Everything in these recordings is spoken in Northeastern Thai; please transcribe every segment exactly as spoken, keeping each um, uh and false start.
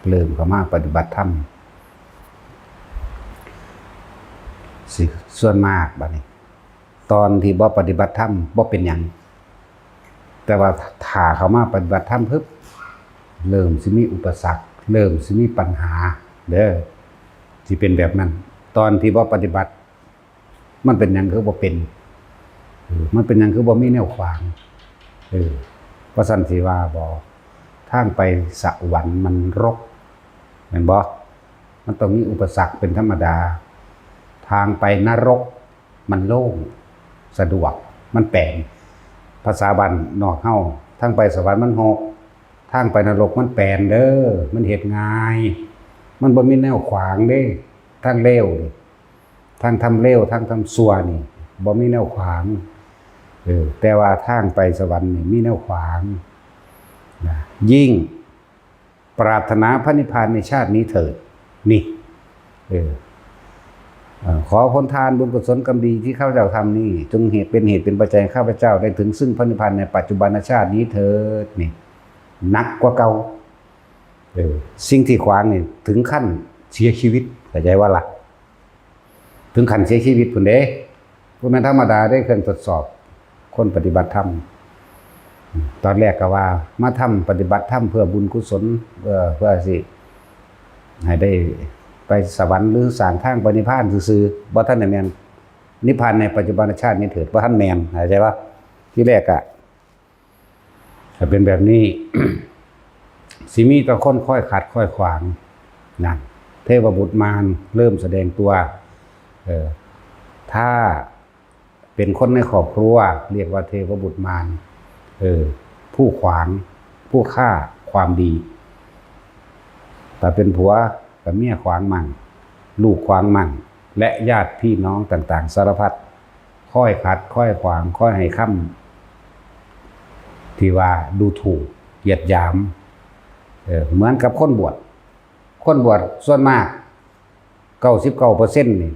เริ่มเข้ามาปฏิบัติธรรม สิส่วนมากบัดนี้ ตอนที่บ่ปฏิบัติธรรมบ่เป็นหยัง แต่ว่าถ้าเข้ามาปฏิบัติธรรมปึ๊บ เริ่มสิมีอุปสรรค เริ่มสิมีปัญหาเด้อ สิเป็นแบบนั้น ตอนที่บ่ปฏิบัติ มันเป็นหยังคือบ่เป็น เออ มันเป็นหยังคือบ่มีแนวขวาง เออ ว่าซั่นสิว่าบ่ ทางไปสวรรค์มันรก แม่นบ่ มันต้องมีอุปสรรคเป็นธรรมดา ทางไปนรกมันโล่ง สะดวก มันแปลน ภาษาบ้านนอกเฮา ทางไปสวรรค์มันฮก ทางไปนรกมันแปลนเด้อ มันเฮ็ดง่าย มันบ่มีแนวขวางเด้ ทางเลวนี่ ทางทำเลว ทางทำชั่วนี่ บ่มีแนวขวาง เออ แต่ว่าทางไปสวรรค์นี่มีแนวขวาง นะ ยิ่งปรารถนาพระนิพพานในชาตินี้เถิด นี่ เออ เอ่อ ขอผลทานบุญกุศลกรรมดีที่ข้าพเจ้าทำนี่ จงเหตุเป็นเหตุเป็นปัจจัยให้ข้าพเจ้าได้ถึงซึ่งพระนิพพานในปัจจุบันชาตินี้เถิด นี่ หนักกว่าเก่า เออ สิ่งที่ขวางนี่ถึงขั้นเสียชีวิต เข้าใจว่าล่ะ ถึงขั้นเสียชีวิตพุ้นเด้ บ่แม่นธรรมดาเด้ เครื่องทดสอบ คนปฏิบัติธรรม ตอนแรกก็ว่ามาทำปฏิบัติธรรมเพื่อบุญกุศล เอ่อ เพื่อสิให้ได้ไปสวรรค์หรือสร้างทางไปนิพพานซื่อๆ บ่ทันได้แม่น นิพพานในปัจจุบันชาตินี้เถิด บ่ทันแม่น เข้าใจปะ ทีแรกอะ ถ้าเป็นแบบนี้ สิมีแต่คนคอยขัดคอยขวาง นั่น เทพบุตรมารเริ่มแสดงตัว เออ ถ้าเป็นคนในครอบครัว เรียกว่าเทพบุตรมาร เออ ผู้ขวาง ผู้ฆ่าความดี ถ้าเป็นผัวก็เมียขวางมั่ง ลูกขวางมั่ง และญาติพี่น้องต่างๆ สารพัด คอยขัด คอยขวาง คอยให้คำที่ว่าดูถูก เหยียดหยาม เออ เหมือนกับคนบวช คนบวชส่วนมาก เก้าสิบเก้าเปอร์เซ็นต์ นี่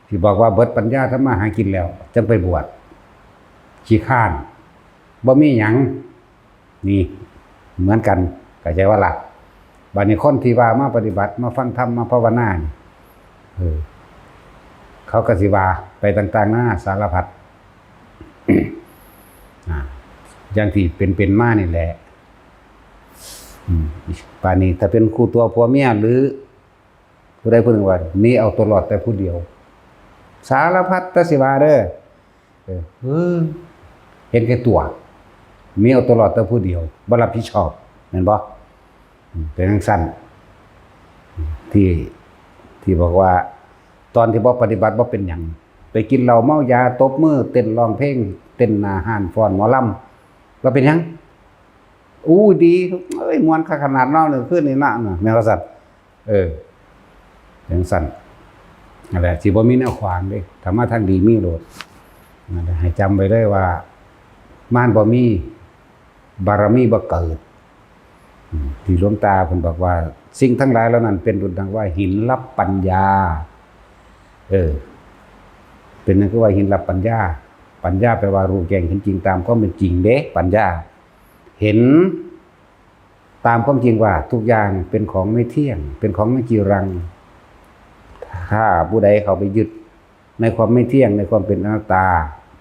ที่บอกว่าเบิดปัญญาทำมาหากินแล้ว จั่งไปบวช ขี้คร้าน บ่มีหยัง นี่ เหมือนกัน เข้าใจว่าล่ะ บัดนี้คนที่ว่ามาปฏิบัติ มาฟังธรรม มาภาวนานี่ เออ เขาก็สิว่าไปต่างๆ นานาสารพัด อ่า อย่างที่เป็นๆ มานี่แหละ อืม ป่านนี้ถ้าเป็นคู่ตัวผัวเมีย หรือผู้ใดผู้หนึ่งว่า หนีเอาตัวรอดแต่ผู้เดียว สารพัดแต่สิว่าเด้อ เออ เออ เห็นแก่ตัว หนีเอาตัวรอดแต่ผู้เดียว บ่รับผิดชอบ แม่นบ่ อืม เป็นจั่งซั้น ที่ ที่บอกว่า ตอนที่บ่ปฏิบัติบ่เป็นหยัง ไปกินเหล้าเมายา ตบมือเต้นร้องเพลง เต้นหน้าฮ้านฟ้อนหมอลำ ว่าเป็นหยัง อู้ ดี เอ้ย ม่วนคักขนาดเนาะ เมื่อคืนนี้นะ แม่นว่าซั่น เออ จั่งซั้น นั่นแหละ สิบ่มีแนวขวางเด้ ถ้ามาทางดีมีโลด นั่นแหละ ให้จำไว้เลยว่า มารบ่มี บารมีบ่เกิด อืม ที่หลวงตาเพิ่นบอกว่า สิ่งทั้งหลายเหล่านั้นเป็นดุจดังว่าหินลับปัญญา เออ เป็นหยังคือว่าหินลับปัญญา ปัญญาแปลว่ารู้แจ้งเห็นจริงตามความเป็นจริงเด้ ปัญญา เห็นตามความจริงว่าทุกอย่างเป็นของไม่เที่ยง เป็นของไม่จีรัง ถ้าผู้ใดเข้าไปยึดในความไม่เที่ยง ในความเป็นอนัตตา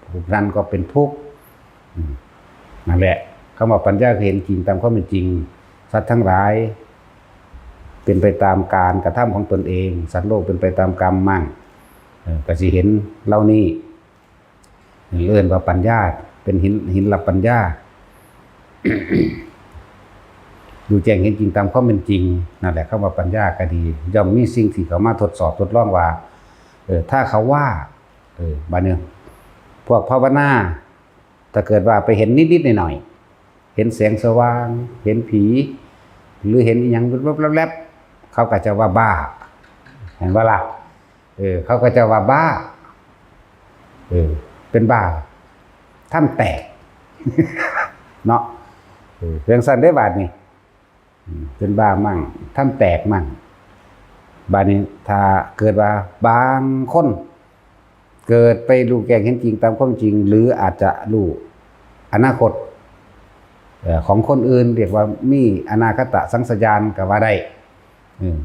ผู้นั้นก็เป็นทุกข์ อืม นั่นแหละ คำว่าปัญญาคือเห็นจริงตามความเป็นจริง สัตว์ทั้งหลาย เป็นไปตามการกระทำของตนเอง สัตว์โลกเป็นไปตามกรรมมั่ง เออ ก็สิเห็นเหล่านี้ เอิ้นว่าปัญญา เป็นหิน หินลับปัญญา รู้แจ้งเห็นจริงตามความเป็นจริง นั่นแหละ คำว่าปัญญาก็ดี ย่อมมีสิ่งที่เข้ามาทดสอบทดลองว่า เออ ถ้าเขาว่า เออ บัดนี้ พวกภาวนา ถ้าเกิดว่าไปเห็นนิดๆ หน่อยๆ เห็นแสงสว่าง เห็นผี หรือเห็นอิหยังแวบๆๆ เขาก็จะว่าบ้า เห็นบ่ล่ะ เออ เขาก็จะว่าบ้า เออ เป็นบ้า ถ้ำแตก เนาะ เออ จั่งซั้นเด้บาดนี้ อืม เป็นบ้ามั่ง ถ้ำแตกมั่ง บาดนี้ถ้าเกิดว่าบางคน เกิดไปรู้แจ้งเห็นจริงตามความจริง หรืออาจจะรู้อนาคต เอ่อ ของคนอื่น เรียกว่ามีอนาคตสังสญาญก็ว่าได้ อืม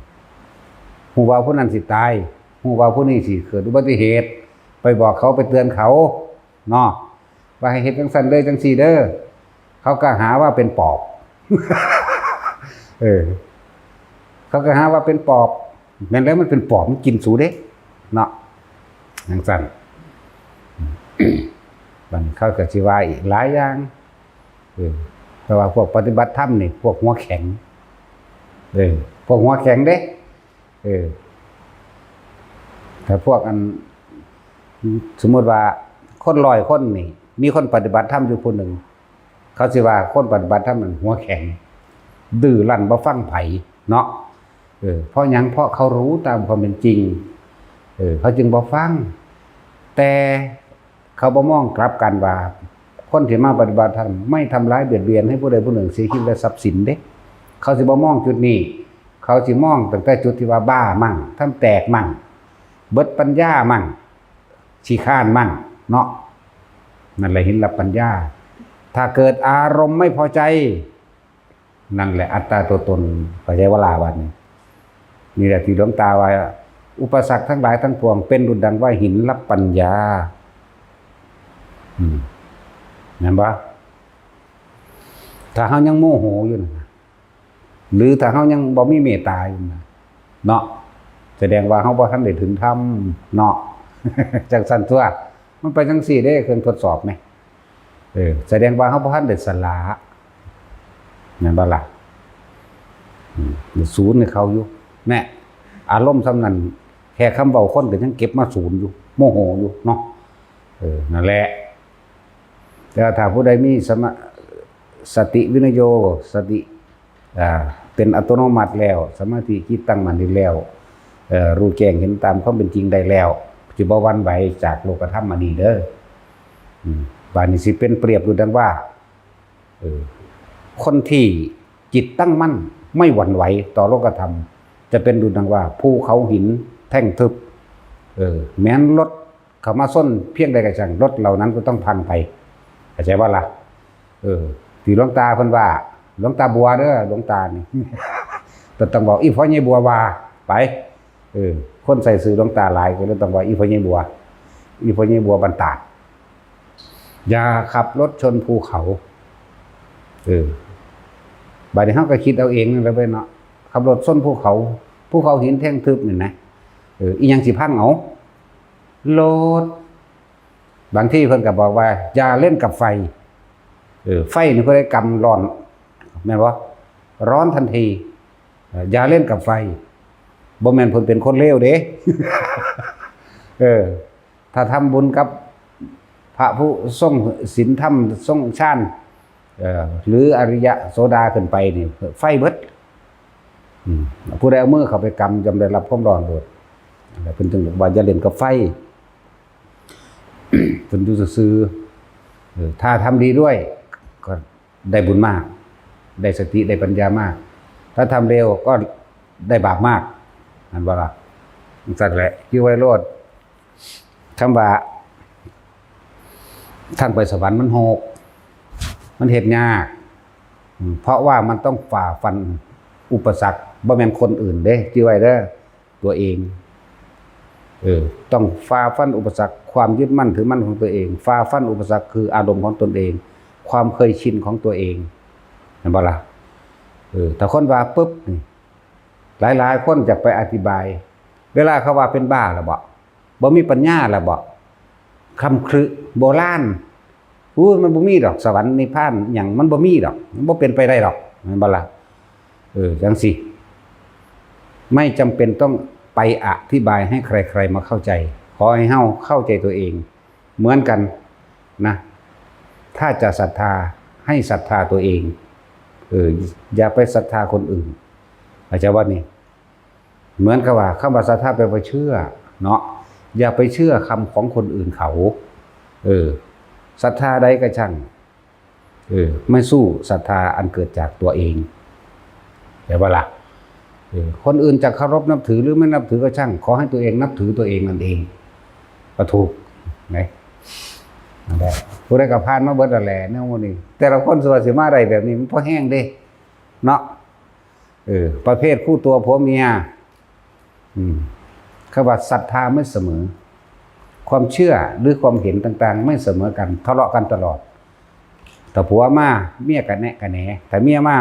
ฮู้ว่าผู้นั้นสิตาย ฮู้ว่าผู้นี้สิเกิดอุบัติเหตุ ไปบอกเขา ไปเตือนเขาเนาะ ว่าให้เฮ็ดจังซั่นเด้อ จังซี่เด้อ เขาก็หาว่าเป็นปอบ เออ เขาก็หาว่าเป็นปอบ แม่นแล้ว มันเป็นปอบ มันกินสูเด้ เนาะ จังซั่น บัดนี้เขาก็สิว่าอีกหลายอย่าง เออ แต่ว่าพวกปฏิบัติธรรมนี่ พวกหัวแข็ง เออ พวกหัวแข็งเด้ เออ ถ้าพวกอัน สมมุติว่าคนร้อยคนนี่ มีคนปฏิบัติธรรมอยู่ผู้หนึ่ง เขาสิว่าคนปฏิบัติธรรมนั่นหัวแข็ง ดื้อรั้น บ่ฟังไผเนาะ เออ เพราะหยัง เพราะเขารู้ตามความเป็นจริง เออ เขาจึงบ่ฟัง แต่เขาบ่มองกลับกันว่า คนที่มาปฏิบัติธรรมไม่ทำร้ายเบียดเบียนให้ผู้ใดผู้หนึ่งเสียชีวิตและทรัพย์สินเด้ เขาสิบ่มองจุดนี้ เขาสิมองตั้งแต่จุดที่ว่าบ้ามั่ง ทำแตกมั่ง เบิดปัญญามั่ง ขี้คร้านมั่ง เนาะ นั่นแหละหินลับปัญญา ถ้าเกิดอารมณ์ไม่พอใจ นั่นแหละอัตตาตัวตน เข้าใจบ่ล่ะ บัดนี้ นี่แหละที่หลวงตาว่า อุปสรรคทั้งหลายทั้งปวง เป็นดุจดังว่าหินลับปัญญา อืม แม่นบ่ ถ้าเฮายังโมโหอยู่นะ หรือถ้าเฮายังบ่มีเมตตาอยู่นะ เนาะ แสดงว่าเฮาบ่ทันได้ถึงธรรมเนาะ จังซั่นตัว มันไปจังซี่เด้ เครื่องทดสอบนี่ เออ แสดงว่าเฮาบ่ทันได้สละ แม่นบ่ล่ะ อืม ศูนย์ให้เขาอยู่ แน่ อารมณ์ส่ำนั้น แค่คำเว้าคนก็ยังเก็บมาศูนย์อยู่ โมโหอยู่เนาะ เออ นั่นแหละ แต่ว่าถ้าผู้ใดมีสมา- สติวินโย สติ อ่า เป็นอัตโนมัติแล้ว สมาธิจิตตั้งมั่นดีแล้ว เอ่อ รู้แจ้งเห็นตามความเป็นจริงได้แล้ว สิบ่หวั่นไหวจากโลกธรรมอันนี้เด้อ อืม บาดนี้สิเป็นเปรียบอยู่ดังว่า เออ คนที่จิตตั้งมั่นไม่หวั่นไหวต่อโลกธรรม จะเป็นดุจดังว่าภูเขาหินแท่งทึบ เออ แม้นรถเข้ามาชนเพียงใดก็ช่าง รถเหล่านั้นก็ต้องพังไป เข้าใจบ่ล่ะ เออ ที่หลวงตาเพิ่นว่า หลวงตาบัวเด้อ หลวงตานี่ แต่ต้องบอกอีพ่อใหญ่บัวว่า ไป เออ คนใส่ชื่อหลวงตาหลายก็เลยต้องว่าอีพ่อใหญ่บัว อีพ่อใหญ่บัวบ้านตาด อย่าขับรถชนภูเขา เออ บาดนี้เฮาก็คิดเอาเองนั่นแหละเว้ยเนาะ ขับรถชนภูเขา ภูเขาหินแท่งทึบนี่นะ เออ อีหยังสิพังเอา รถ บางทีเพิ่นก็บอกว่า อย่าเล่นกับไฟ เออ ไฟนี่ผู้ใดกำร้อน แม่นบ่ ร้อนทันที เอ่อ อย่าเล่นกับไฟ บ่แม่นเพิ่นเป็นคนเลวเด้ เออ ถ้าทำบุญกับพระผู้ทรงศีลธรรมทรงฌาน เอ่อ หรืออริยะโสดาขึ้นไปนี่ ไฟเบิด อืม ผู้ใดเอามือเข้าไปกำย่อมได้รับความร้อนโลด เพิ่นจึงบอกว่าอย่าเล่นกับไฟ เพิ่นอยู่ซื่อๆ เออ ถ้าทำดีด้วย ก็ได้บุญมาก ได้สติ ได้ปัญญามาก ถ้าทำเลวก็ได้บาปมาก นั่นบ่ล่ะ จังซั่นแหละ อยู่ไว้โลด คำว่า ทางไปสวรรค์มันโหก มันเฮ็ดยาก อืม เพราะว่ามันต้องฝ่าฟันอุปสรรค บ่แม่นคนอื่นเด้ จื่อไว้เด้อ ตัวเอง เออ ต้องฝ่าฟันอุปสรรค ความยึดมั่นถือมั่นของตัวเอง ฝ่าฟันอุปสรรคคืออารมณ์ของตนเอง ความเคยชินของตัวเอง เห็นบ่ล่ะ เออ ถ้าคนว่าปุ๊บนี่ หลายๆ คนจะไปอธิบาย เวลาเขาว่าเป็นบ้าแล้วบ่ บ่มีปัญญาแล้วบ่ คำครึโบราณ อู้ มันบ่มีดอก สวรรค์นิพพานหยัง มันบ่มีดอก มันบ่เป็นไปได้ดอก แม่นบ่ล่ะ เออ จังสิ ไม่จำเป็นต้องไปอธิบายให้ใครๆ มาเข้าใจ ขอให้เฮาเข้าใจตัวเอง เหมือนกันนะ ถ้าจะศรัทธา ให้ศรัทธาตัวเอง เออ อย่าไปศรัทธาคนอื่น เข้าใจบ่นี่ เหมือนกับว่าคำว่าศรัทธาแปลว่าเชื่อเนาะ อย่าไปเชื่อคำของคนอื่นเขา เออ ศรัทธาใดก็ช่าง เออ ไม่สู้ศรัทธาอันเกิดจากตัวเอง เห็นปะล่ะ เออ คนอื่นจะเคารพนับถือหรือไม่นับถือก็ช่าง ขอให้ตัวเองนับถือตัวเองนั่นเอง ก็ถูก ไหม นั่นแหละ ผู้ใดก็ผ่านมาเบิดแล้วแหละ แนวหมู่นี้ แต่ละคนสิว่าสิมาได้แบบนี้ มันพอแฮงเด้ เนาะ เออ ประเภทคู่ตัวผัวเมีย อืม เขาว่าศรัทธาไม่เสมอ ความเชื่อหรือความเห็นต่างๆ ไม่เสมอกัน ทะเลาะกันตลอด ถ้าผัวมา เมียกะแนะกะแหน ถ้าเมียมา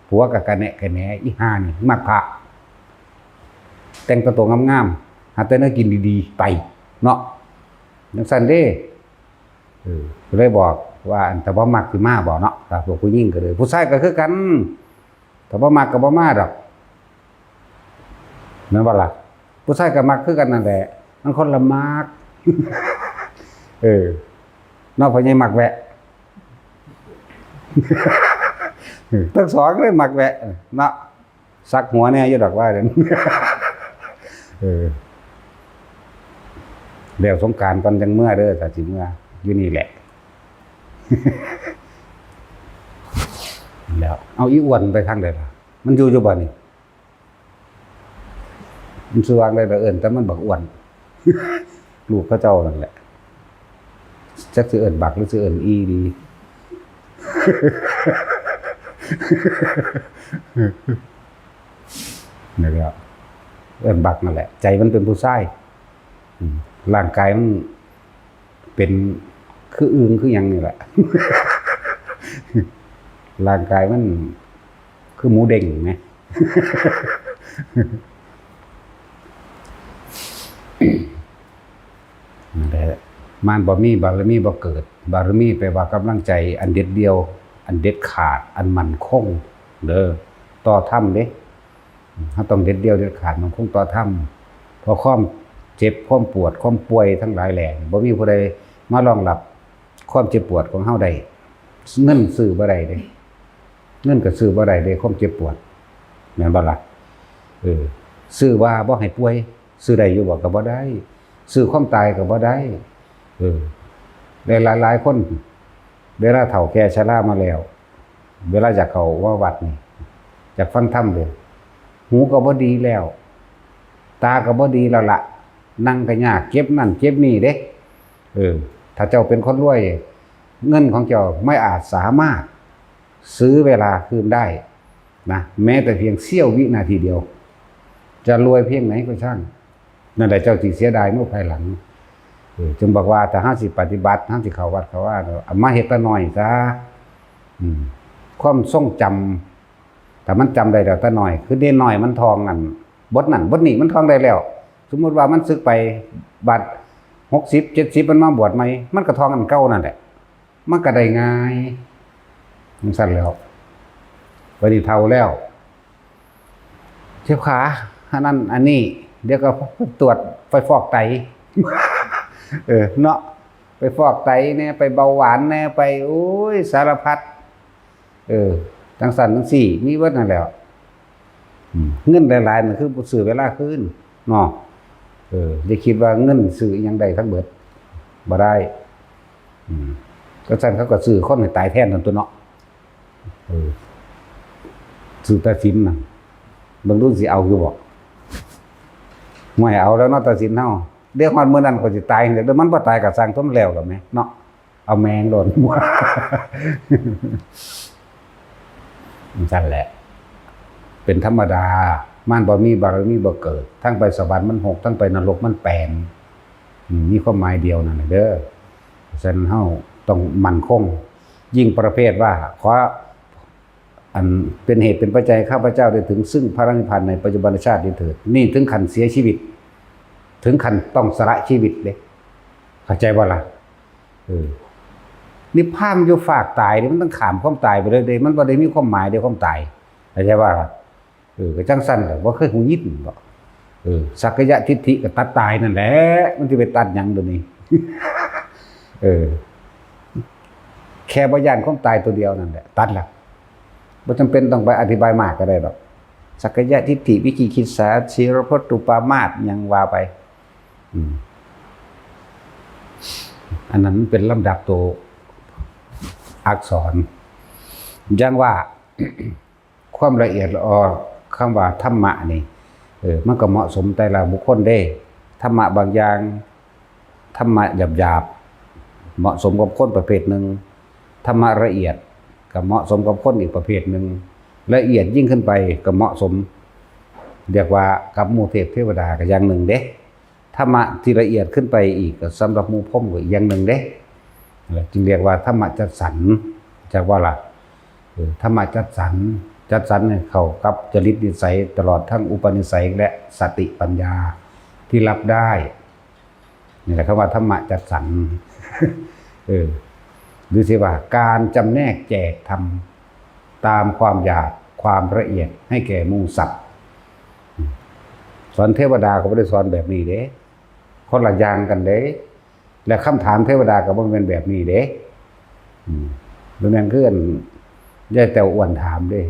ผัวกะกะแนะกะแหน อีห่านี่มักพระ แต่งตัวงามๆ หาแต่แนวกินดีๆ ไป เนาะ จั่งซั้นเด้ เออ ก็เลยบอกว่า อันถ้าบ่มักสิมาบ่เนาะ ถ้าพวกผู้หญิงก็เลย ผู้ชายก็คือกัน ถ้าบ่มักก็บ่มาดอก แม่นบ่ล่ะ ผู้ชายก็มักคือกันนั่นแหละ มันคนละมัก เออ เนาะ พ่อใหญ่มักแวะ ทั้งสองเลยมักแวะ เนาะ ซักหัวแหน่อยู่ดอกว่าเด้อ เออ แล้วสงกรานต์ก่อนจั่งเมือเด้อ ถ้าสิเมือ อยู่นี่แหละ แล้ว เอาอีอ้วนไปทางใดล่ะ มันอยู่อยู่บ่นี่ มันชื่อว่าจั่งใดล่ะ เอิ้นแต่มันบักอ้วน ลูกเขาเจ้านั่นแหละ จักสิเอิ้นบักหรือสิเอิ้นอีดี นี่แหละ เอิ้นบักนั่นแหละ ใจมันเป็นผู้ชาย อืม ร่างกายมันเป็นคืออึ่งคือหยังนี่แหละ ร่างกายมันคือหมูเด้งไหม นั่นแหละ มารบ่มีบารมีบ่เกิด บารมีแปลว่ากำลังใจอันเด็ดเดี่ยว อันเด็ดขาด อันมั่นคง เด้อ ต่อธรรมเด้ เราต้องเด็ดเดี่ยวเด็ดขาด มั่นคงต่อธรรม เพราะความเจ็บ ความปวด ความป่วยทั้งหลายแหล่นี่ บ่มีผู้ใดมารองรับความเจ็บปวดของเราได้ เงินซื้อบ่ได้เด้ เงินก็ซื้อบ่ได้เด้ ความเจ็บปวด แม่นบ่ล่ะ เออ ซื้อว่าบ่ให้ป่วย ซื้อได้อยู่บ่ ก็บ่ได้ ซื้อความตายก็บ่ได้ เออ และหลายๆคน เวลาเฒ่าแก่ชรามาแล้ว เวลาอยากเข้ามาวัดนี่ อยากฟังธรรมเลย หูก็บ่ดีแล้ว ตาก็บ่ดีแล้วละ นั่งก็ยาก เจ็บนั่นเจ็บนี่เด้ เออ ถ้าเจ้าเป็นคนรวย เงินของเจ้าไม่อาจสามารถซื้อเวลาคืนได้นะ แม้แต่เพียงเสี้ยววินาทีเดียว จะรวยเพียงไหนก็ช่าง นั่นแหละเจ้าสิเสียดายเมื่อภายหลัง เออ จึงบอกว่าถ้าเราสิปฏิบัติ เราสิเข้าวัดเข้าวา เอามาเฮ็ดแต่น้อยซะ อืม ความทรงจำ ถ้ามันจำได้แล้วแต่น้อย คือเด็กน้อยมันท่องอัน บทนั้นบทนี้มันท่องได้แล้ว สมมุติว่ามันสึกไป บัดหกสิบ เจ็ดสิบ มันมาบวชใหม่ มันก็ท่องอันเก่านั่นแหละ มันก็ได้ง่าย จั่งซั้นแหล้ว บัดนี้เฒ่าแล้ว เจ็บขา อันนั้นอันนี้ เดี๋ยวก็ตรวจ ไปฟอกไต เออ เนาะ ไปฟอกไตแหน่ ไปเบาหวานแหน่ ไป โอ้ย สารพัด เออ จั่งซั้นจั่งซี้ มีเบิดนั่นแหล้ว อืม เงินหลายๆ นั่นคือบ่ซื้อเวลาคืน เนาะ เออ อย่าคิดว่าเงินซื้ออิหยังได้ทั้งเบิด บ่ได้ อืม จั่งซั้นเขาก็ซื้อคนให้ตายแทนนั่นตั๊วเนาะ เออ ซื้อแต่ศีลนั่น เบิ่งดูสิเอาอยู่บ่ ห่วย เอาแล้วเนาะ แต่ศีลเฮา เดี๋ยวฮอดมื้อนั้นก็สิตาย เดี๋ยวมันบ่ตายก็ซ่าง ทนแล้วล่ะแหม เนาะ เอาแม่งโลด จั่งซั้นแหละ เป็นธรรมดา มารบ่มีบารมีบ่เกิด ทั้งไปสวรรค์มันหก ทั้งไปนรกมันแปด อืม มีความหมายเดียวนั่นแหละเด้อ ฉะนั้นเฮาต้องมั่นคง ยิ่งประเภทว่า ขอ อันเป็นเหตุเป็นปัจจัยข้าพเจ้าได้ถึงซึ่งพระนิพพานในปัจจุบันชาตินี้เถิด นี่ถึงขั้นเสียชีวิต ถึงขั้นต้องสละชีวิตเด้ เข้าใจบ่ล่ะ เออ นิพพานอยู่ฟากตายเด้ มันต้องข้ามความตายไปเลยเด้ มันบ่ได้มีความหมายเด้ ความตาย เข้าใจบ่ล่ะ เออ ก็จั่งซั้นแหละ บ่เคยหูยินบ่ เออ สักกายทิฏฐิก็ตัดตายนั่นแหละ มันสิไปตัดหยังเดี๋ยวนี้ เออ แค่บ่ย้านความตายตัวเดียวนั่นแหละ ตัดละ บ่จำเป็นต้องไปอธิบายมากก็ได้ดอก สักกายทิฏฐิ วิจิกิจฉา ศีลพจน์อุปามาส หยังว่าไป อืม อันนั้นมันเป็นลำดับตัวอักษร อย่างว่า ความละเอียดละออ คำว่าธรรมะนี่ เออ มันก็เหมาะสมแต่ละบุคคลเด้ ธรรมะบางอย่าง ธรรมะหยาบๆ เหมาะสมกับคนประเภทหนึ่ง ธรรมะละเอียดก็เหมาะสมกับคนอีกประเภทหนึ่ง ละเอียดยิ่งขึ้นไปก็เหมาะสม เรียกว่ากับหมู่เทพเทวดาก็อย่างหนึ่งเด้ ธรรมะที่ละเอียดขึ้นไปอีกก็สำหรับหมู่พรหมก็อีกอย่างหนึ่งเด้ จึงเรียกว่าธรรมะจัดสรร จักว่าล่ะ เออ ธรรมะจัดสรร จัดสรรให้เข้ากับจริตนิสัยตลอดทั้งอุปนิสัยและสติปัญญาที่รับได้ นี่แหละคำว่าธรรมะจัดสรร เออ หรือสิว่าการจำแนกแจกธรรมตามความอยากความละเอียดให้แก่หมู่สัตว์ สอนเทวดาก็บ่ได้สอนแบบนี้เด้ คนละอย่างกันเด้ และคำถามเทวดาก็บ่แม่นแบบนี้เด้ อืม บ่แม่นคืออันยายแต้วอ้วนถามเด้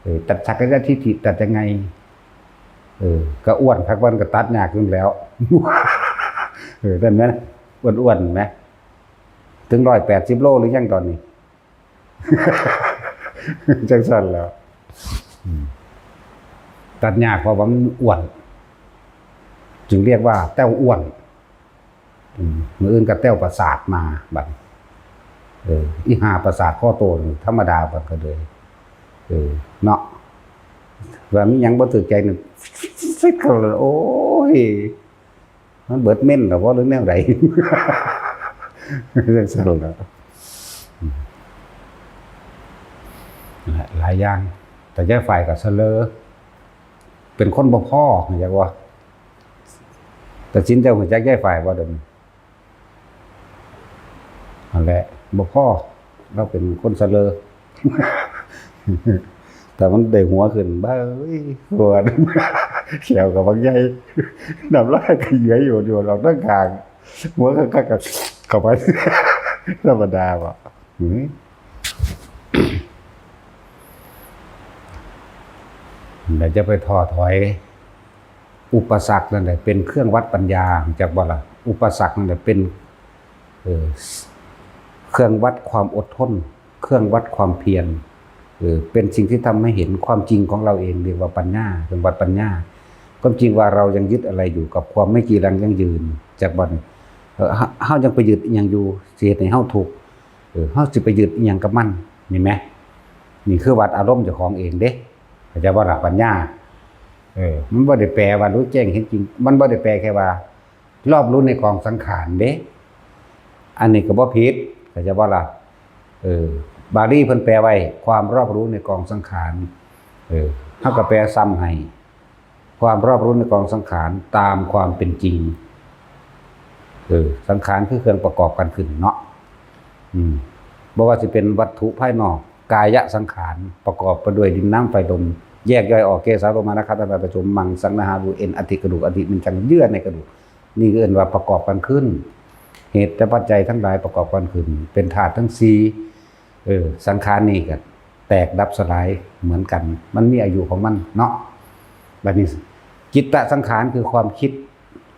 เออ ตัดสักกายทิฏฐิตัดยังไง เออ ก็อ้วนคัก มันก็ตัดยากอยู่แล้ว เออ นั่นแหม อ้วนๆแหม ถึงร้อยแปดสิบโลหรือยังตอนนี้ จังซั่นแหล้ว อืม ตัดยากเพราะว่ามันอ้วน จึงเรียกว่าแต้วอ้วน อืม มื้ออื่นก็แต้วประสาทมาบัดนี้ เออ อีห่าประสาทข้อโตนี่ธรรมดาบัดก็เลย เออ เนาะ ว่ามีหยังบ่ถูกใจนี่ ฟิดเข้าเลย โอ้ย มันเบิดเม้นแล้วบ่ หรือแนวใด จังซั่นล่ะ หลายอย่าง แต่ยายฝ่ายก็เสลอ เป็นคนบ่พอ อยากว่า แต่สินเจ้ารู้จักยายฝ่ายบ่เดี๋ยวนี้ นั่นแหละ บ่พอ เราเป็นคนเสลอ แต่มันได้หัวขึ้น บ้าเอ้ย ปวด แขวก็บักใหญ่ น้ำลายก็เยือยอยู่ อยู่เราตั้งกลาง หัวก็ ก็ ก็เข้าไป ธรรมดาบ่ อืม อย่าจะไปท้อถอย อุปสรรคนั่นแหละเป็นเครื่องวัดปัญญา รู้จักบ่ล่ะ อุปสรรคนั่นแหละเป็น เอ่อ เครื่องวัดความอดทน เครื่องวัดความเพียร เอ่อ เป็นสิ่งที่ทำให้เห็นความจริงของเราเอง เรียกว่าปัญญา เครื่องวัดปัญญา ความจริงว่าเรายังยึดอะไรอยู่กับความไม่จีรังยั่งยืน จักบ่ เอ่อ เฮา เฮายังไปยึดอิหยังอยู่ สิเฮ็ดให้เฮาทุกข์ เออ เฮาสิไปยึดอิหยังกับมัน นี่แหม นี่คือวัดอารมณ์เจ้าของเองเด้ เข้าใจบ่ล่ะ ปัญญา เออ มันบ่ได้แปลว่ารู้แจ้งเห็นจริง มันบ่ได้แปลแค่ว่ารอบรู้ในกองสังขารเด้ อันนี้ก็บ่ผิด เข้าใจบ่ล่ะ เออ บาลีเพิ่นแปลไว้ ความรอบรู้ในกองสังขาร เออ เฮาก็แปลซ้ำให้ ความรอบรู้ในกองสังขารตามความเป็นจริง เออ สังขารคือเครื่องประกอบกันขึ้นเนาะ อืม บ่ว่าสิเป็นวัตถุภายนอก กายสังขาร ประกอบไปด้วยดินน้ำไฟลม แยกย่อยออก เกสาโลมา นากขา ตับไต ไตร ประชุม มังสัง นาหา รู เอ็น อัฐิ กระดูก อัฐิ มันจัง เยื่อในกระดูก นี่คือเอิ้นว่าประกอบกันขึ้น เหตุและปัจจัยทั้งหลายประกอบกันขึ้น เป็นธาตุทั้งสี่ เออ สังขารนี่ก็แตกดับสลายเหมือนกัน มันมีอายุของมันเนาะ บัดนี้ จิตตสังขารคือความคิด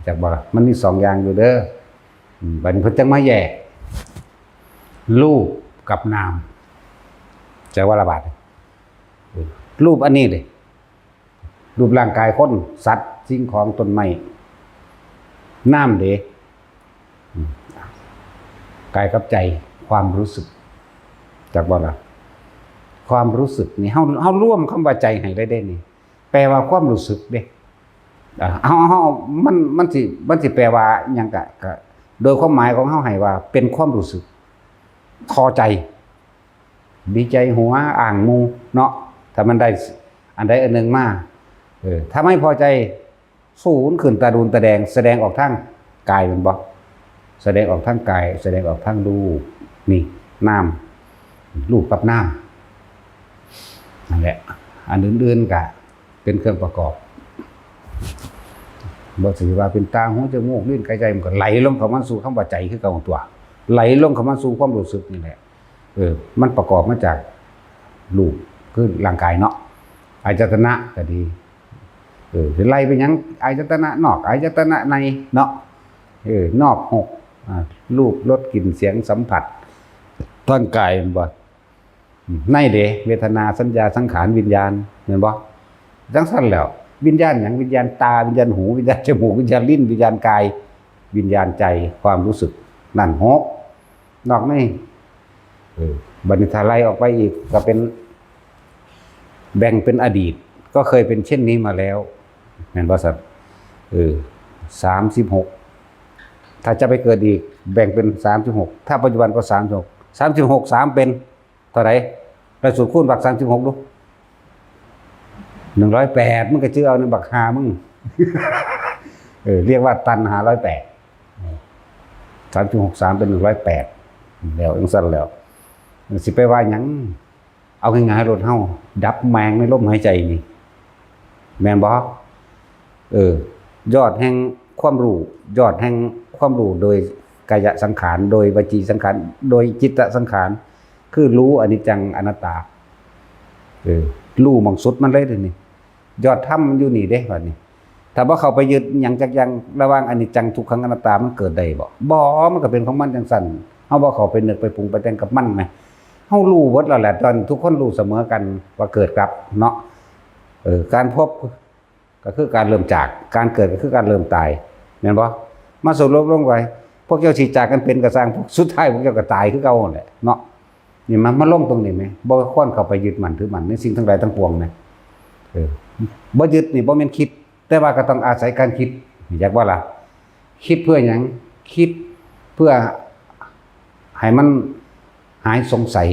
จักบ่ล่ะ มันมีสองอย่างอยู่เด้อ อืม บัดนี้เพิ่นจังมาแยก รูปกับนาม จักว่าล่ะบาดนี้ เออ รูปอันนี้เด้ รูปร่างกายคน สัตว์ สิ่งของ ต้นไม้ นามเด้ อืม กายกับใจ ความรู้สึก จักบ่ล่ะ ความรู้สึกนี่ เฮา เฮารวมคำว่าใจให้ได้เด้นี่ แปลว่าความรู้สึกเด้ อ่า เฮา เฮา มัน มันสิ มันสิแปลว่าหยังกะ กะ โดยความหมายของเฮาให้ว่าเป็นความรู้สึก พอใจ ดีใจหัวอ่างหมู่เนาะ ถ้ามันได้อันใดอันหนึ่งมา เออ ถ้าไม่พอใจ สูนขึ้นตาดูนตาแดง แสดงออกทางกายแม่นบ่ แสดงออกทางกาย แสดงออกทางรูป นี่ นาม รูปกับนาม นั่นแหละ อันอื่นๆกะเป็นเครื่องประกอบ บ่สิว่าเป็นตา หู จมูก ลิ้น กาย ใจ มันก็ไหลลงเข้ามาสู่คำว่าใจคือเก่าตั๊ว ไหลลงเข้ามาสู่ความรู้สึกนี่แหละ เออ มันประกอบมาจากรูป คือร่างกายเนาะ อายตนะก็ดี เออ สิไล่ไปหยัง อายตนะนอก อายตนะในเนาะ เออ นอกหก อ่า รูป รส กลิ่น เสียง สัมผัส ทางกายแม่นบ่ ในเด้ เวทนา สัญญา สังขาร วิญญาณ แม่นบ่ จังซั่นแหล้ว วิญญาณหยัง วิญญาณตา วิญญาณหู วิญญาณจมูก วิญญาณลิ้น วิญญาณกาย วิญญาณใจ ความรู้สึก นั่นหก นอกนี้ เออ บัดนี้ถ้าไล่ออกไปอีกก็เป็น แบ่งเป็นอดีต ก็เคยเป็นเช่นนี้มาแล้ว แม่นบ่ซั่น เออ สามสิบหก ถ้าจะไปเกิดอีก แบ่งเป็น สามสิบหก ถ้าปัจจุบันก็ สามสิบหก สามสิบหก สามเป็นเท่าไหร่ ไปสูตรคูณบัก สามสิบหก ดู หนึ่งร้อยแปด มึงก็จื้อเอาในบักหามึง เออ เรียกว่าตัน ห้าร้อยแปด สามสิบหก สามเป็น หนึ่งร้อยแปด แล้วจั่งซั่นแล้ว สิไปว่าหยัง เอาง่ายๆ รถเฮาดับแม่งในลมหายใจนี่ แม่นบ่ เออ ยอดแห่งความรู้ ยอดแห่งความรู้โดยกายสังขาร โดยวจีสังขาร โดยจิตสังขาร คือรู้อนิจจังอนัตตา เออ รู้หม่องสุดมันเลยเด้นี่ ยอดธรรมมันอยู่นี่เด้บัดนี้ ถ้าบ่เข้าไปยึดหยังจักอย่าง ระหว่างอนิจจังทุกขังอนัตตา มันเกิดได้บ่ บ่ มันก็เป็นของมันจั่งซั่น เฮาบ่เข้าไปนึกไปปรุงไปแต่งกับมันนะ เฮารู้เบิดแล้วแหละ ตอนทุกคนรู้เสมอกันว่าเกิดดับเนาะ เออ การพบก็คือการเริ่มจาก การเกิดก็คือการเริ่มตาย แม่นบ่ มาสรุปลงไป พวกเจ้าสิจากกันเป็นก็ซ่าง สุดท้ายพวกเจ้าก็ตายคือเก่านั่นแหละเนาะ นี่มันมาลงตรงนี้แหม บ่ควรเข้าไปยึดมั่นถือมั่นในสิ่งทั้งหลายทั้งปวงนะ เออ บ่ยึดนี่บ่แม่นคิด แต่ว่าก็ต้องอาศัยการคิด อยากว่าล่ะ คิดเพื่อหยัง คิดเพื่อให้มันหายสงสัย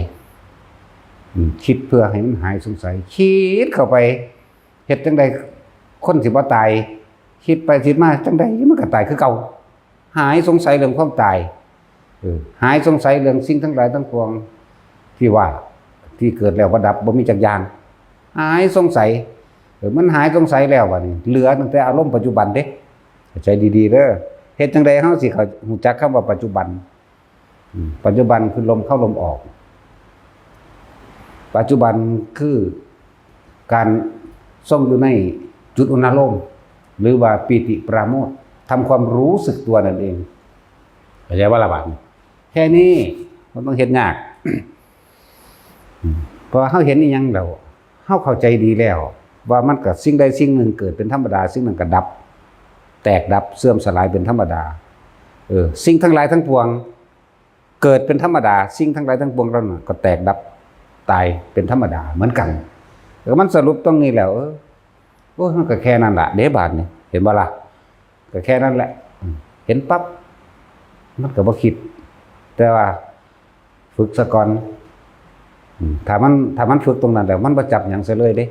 อืม คิดเพื่อให้มันหายสงสัย คิดเข้าไป เฮ็ดจั่งใดคนสิบ่ตาย คิดไปคิดมาจั่งใดมันก็ตายคือเก่า หายสงสัยเรื่องความตาย เออ หายสงสัยเรื่องสิ่งทั้งหลายทั้งปวง ที่ว่า ที่เกิดแล้วบ่ดับ บ่มีจักอย่าง หายสงสัย เออ มันหายสงสัยแล้วบัดนี้ เหลือตั้งแต่อารมณ์ปัจจุบันเด้ เข้าใจดีๆ เด้อ เฮ็ดจั่งใดเฮาสิเข้า รู้จักคำว่าปัจจุบัน อืม ปัจจุบันคือลมเข้าลมออก ปัจจุบันคือการทรงอยู่ในจุดอุณาโลม หรือว่าปีติปราโมทย์ ทำความรู้สึกตัวนั่นเอง เข้าใจบ่ล่ะบัดนี้ แค่นี้บ่ต้องเฮ็ดยาก อืม เพราะว่าเฮาเห็นอีหยังแล้ว เฮาเข้าใจดีแล้ว ว่ามันก็สิ่งใดสิ่งหนึ่งเกิดเป็นธรรมดา สิ่งนั้นก็ดับ แตกดับ เสื่อมสลายเป็นธรรมดา เออ สิ่งทั้งหลายทั้งปวง เกิดเป็นธรรมดา สิ่งทั้งหลายทั้งปวงเหล่านั้นก็แตกดับ ตายเป็นธรรมดาเหมือนกัน เออ มันสรุปตรงนี้แล้ว เออ โอ้ย มันก็แค่นั้นล่ะเด้ บาดนี้ เห็นบ่ล่ะ ก็แค่นั้นแหละ อืม เห็นปั๊บ มันก็บ่คิด แต่ว่าฝึกซะก่อน อืม ถ้ามัน ถ้ามันฝึกตรงนั้นแล้ว มันบ่จับหยังซะเลยเด้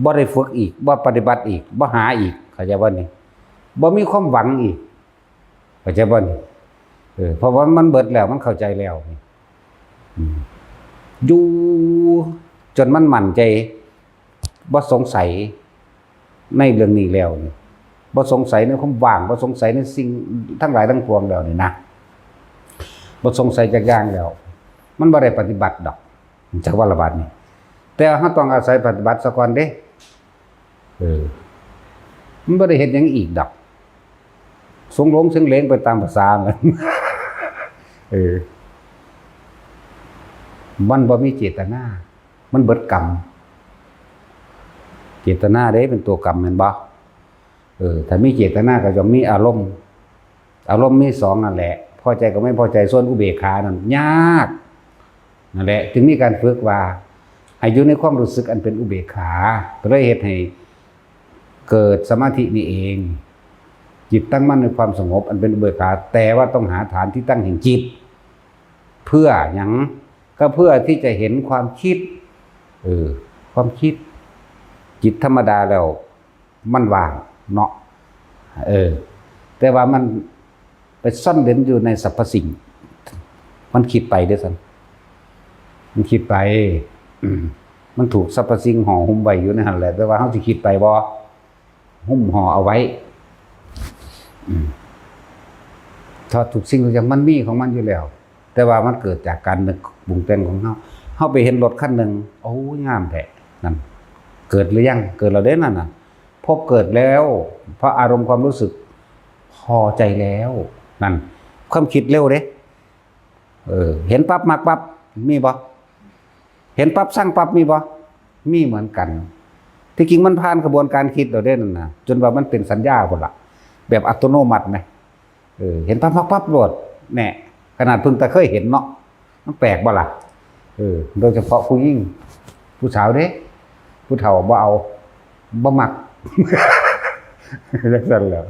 บ่ได้ฝึกอีก บ่ปฏิบัติอีก บ่หาอีก เข้าใจบ่นี่ บ่มีความหวังอีก เข้าใจบ่นี่ เออ เพราะว่ามันเบิดแล้ว มันเข้าใจแล้วนี่ อืม อยู่จนมันมั่นใจ บ่สงสัยในเรื่องนี้แล้วนี่ บ่สงสัยในความว่าง บ่สงสัยในสิ่งทั้งหลายทั้งปวงแล้วนี่นะ บ่สงสัยจักอย่างแล้ว มันบ่ได้ปฏิบัติดอก จักว่าละบาดนี้ แต่เฮาต้องอาศัยปฏิบัติซะก่อนเด้ เออ มันบ่ได้เฮ็ดหยังอีกดอก สงหลงเสงเหลงไปตามภาษามัน เออ มันบ่มีเจตนา มันเบิดกรรม เจตนาเด้เป็นตัวกรรมแม่นบ่ เออ ถ้ามีเจตนาก็ย่อมมีอารมณ์ อารมณ์มีสองนั่นแหละ พอใจกับไม่พอใจ ส่วนอุเบกขานั่นยาก นั่นแหละ จึงมีการฝึกว่า ให้อยู่ในความรู้สึกอันเป็นอุเบกขา ก็เลยเฮ็ดให้เกิดสมาธินี่เอง จิตตั้งมั่นในความสงบอันเป็นอุเบกขา แต่ว่าต้องหาฐานที่ตั้งแห่งจิต เพื่อหยัง ก็เพื่อที่จะเห็นความคิด เออ ความคิด จิตธรรมดาแล้ว มันว่างเนาะ เออ แต่ว่ามันไปซ่อนเร้นอยู่ในสรรพสิ่ง มันคิดไปเด้อซั่น มันคิดไป อืม มันถูกสรรพสิ่งห่อหุ้มไว้อยู่ในหั่นแหละ แต่ว่าเฮาสิคิดไปบ่ หุ้มห่อเอาไว้ อืม ถ้าทุกสิ่งทุกอย่างมันมีของมันอยู่แล้ว แต่ว่ามันเกิดจากการนึกปรุงแต่งของเฮา เฮาไปเห็นรถคันหนึ่ง โอ้ย งามแท้ นั่น เกิดหรือยัง เกิดแล้วเด้นั่นน่ะ พบเกิดแล้ว เพราะอารมณ์ความรู้สึกพอใจแล้ว นั่น ความคิดเร็วเด้ เออ เห็นปั๊บมักปั๊บ มีบ่ เห็นปั๊บซังปั๊บ มีบ่ มีเหมือนกัน ที่จริงมันผ่านกระบวนการคิดแล้วเด้นั่นน่ะ จนว่ามันเป็นสัญญาพุ้นล่ะ แบบอัตโนมัติแหม เออ เห็นปั๊บปั๊บปั๊บโลด แน่ ขนาดเพิ่งแต่เคยเห็นเนาะ มันแปลกบ่ล่ะ เออ โดยเฉพาะผู้หญิง ผู้สาวเด้ ผู้เฒ่าบ่เอา บ่มัก จังซั่นแหล้ว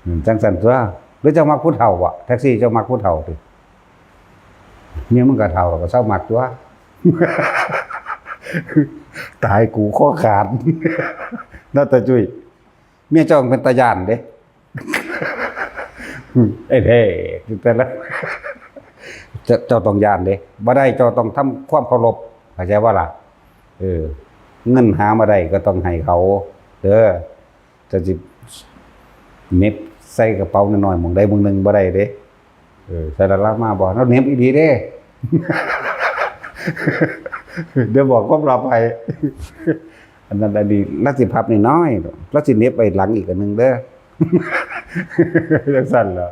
อืม จังซั่นตัว หรือเจ้ามักผู้เฒ่าบ่ แท็กซี่เจ้ามักผู้เฒ่าติ เมียมึงก็เฒ่าก็เซามักตัว ตายกูคอขาด นาตาจุ้ย เมียเจ้าเป็นตาย้านเด้ ไอ้แท้ แต่ละ เจ้า เจ้าต้องย้านเด้ บ่ได้ เจ้าต้องทำความเคารพ เข้าใจบ่ล่ะ เออ เงินหามาได้ก็ต้องให้เขา เด้อ เจ้าสิเหน็บใส่กระเป๋าน้อยๆ หม่องใดหม่องหนึ่งบ่ได้เด้ เออ ใส่ละลักมาบ่ แล้วเหน็บอีหลีเด้ เดี๋ยวบอกความลับให้ อันนั้นอันนี้ ลาวสิพับน้อยๆ ลาวสิเหน็บไว้หลังอีกอันหนึ่งเด้อ จังซั่นล่ะ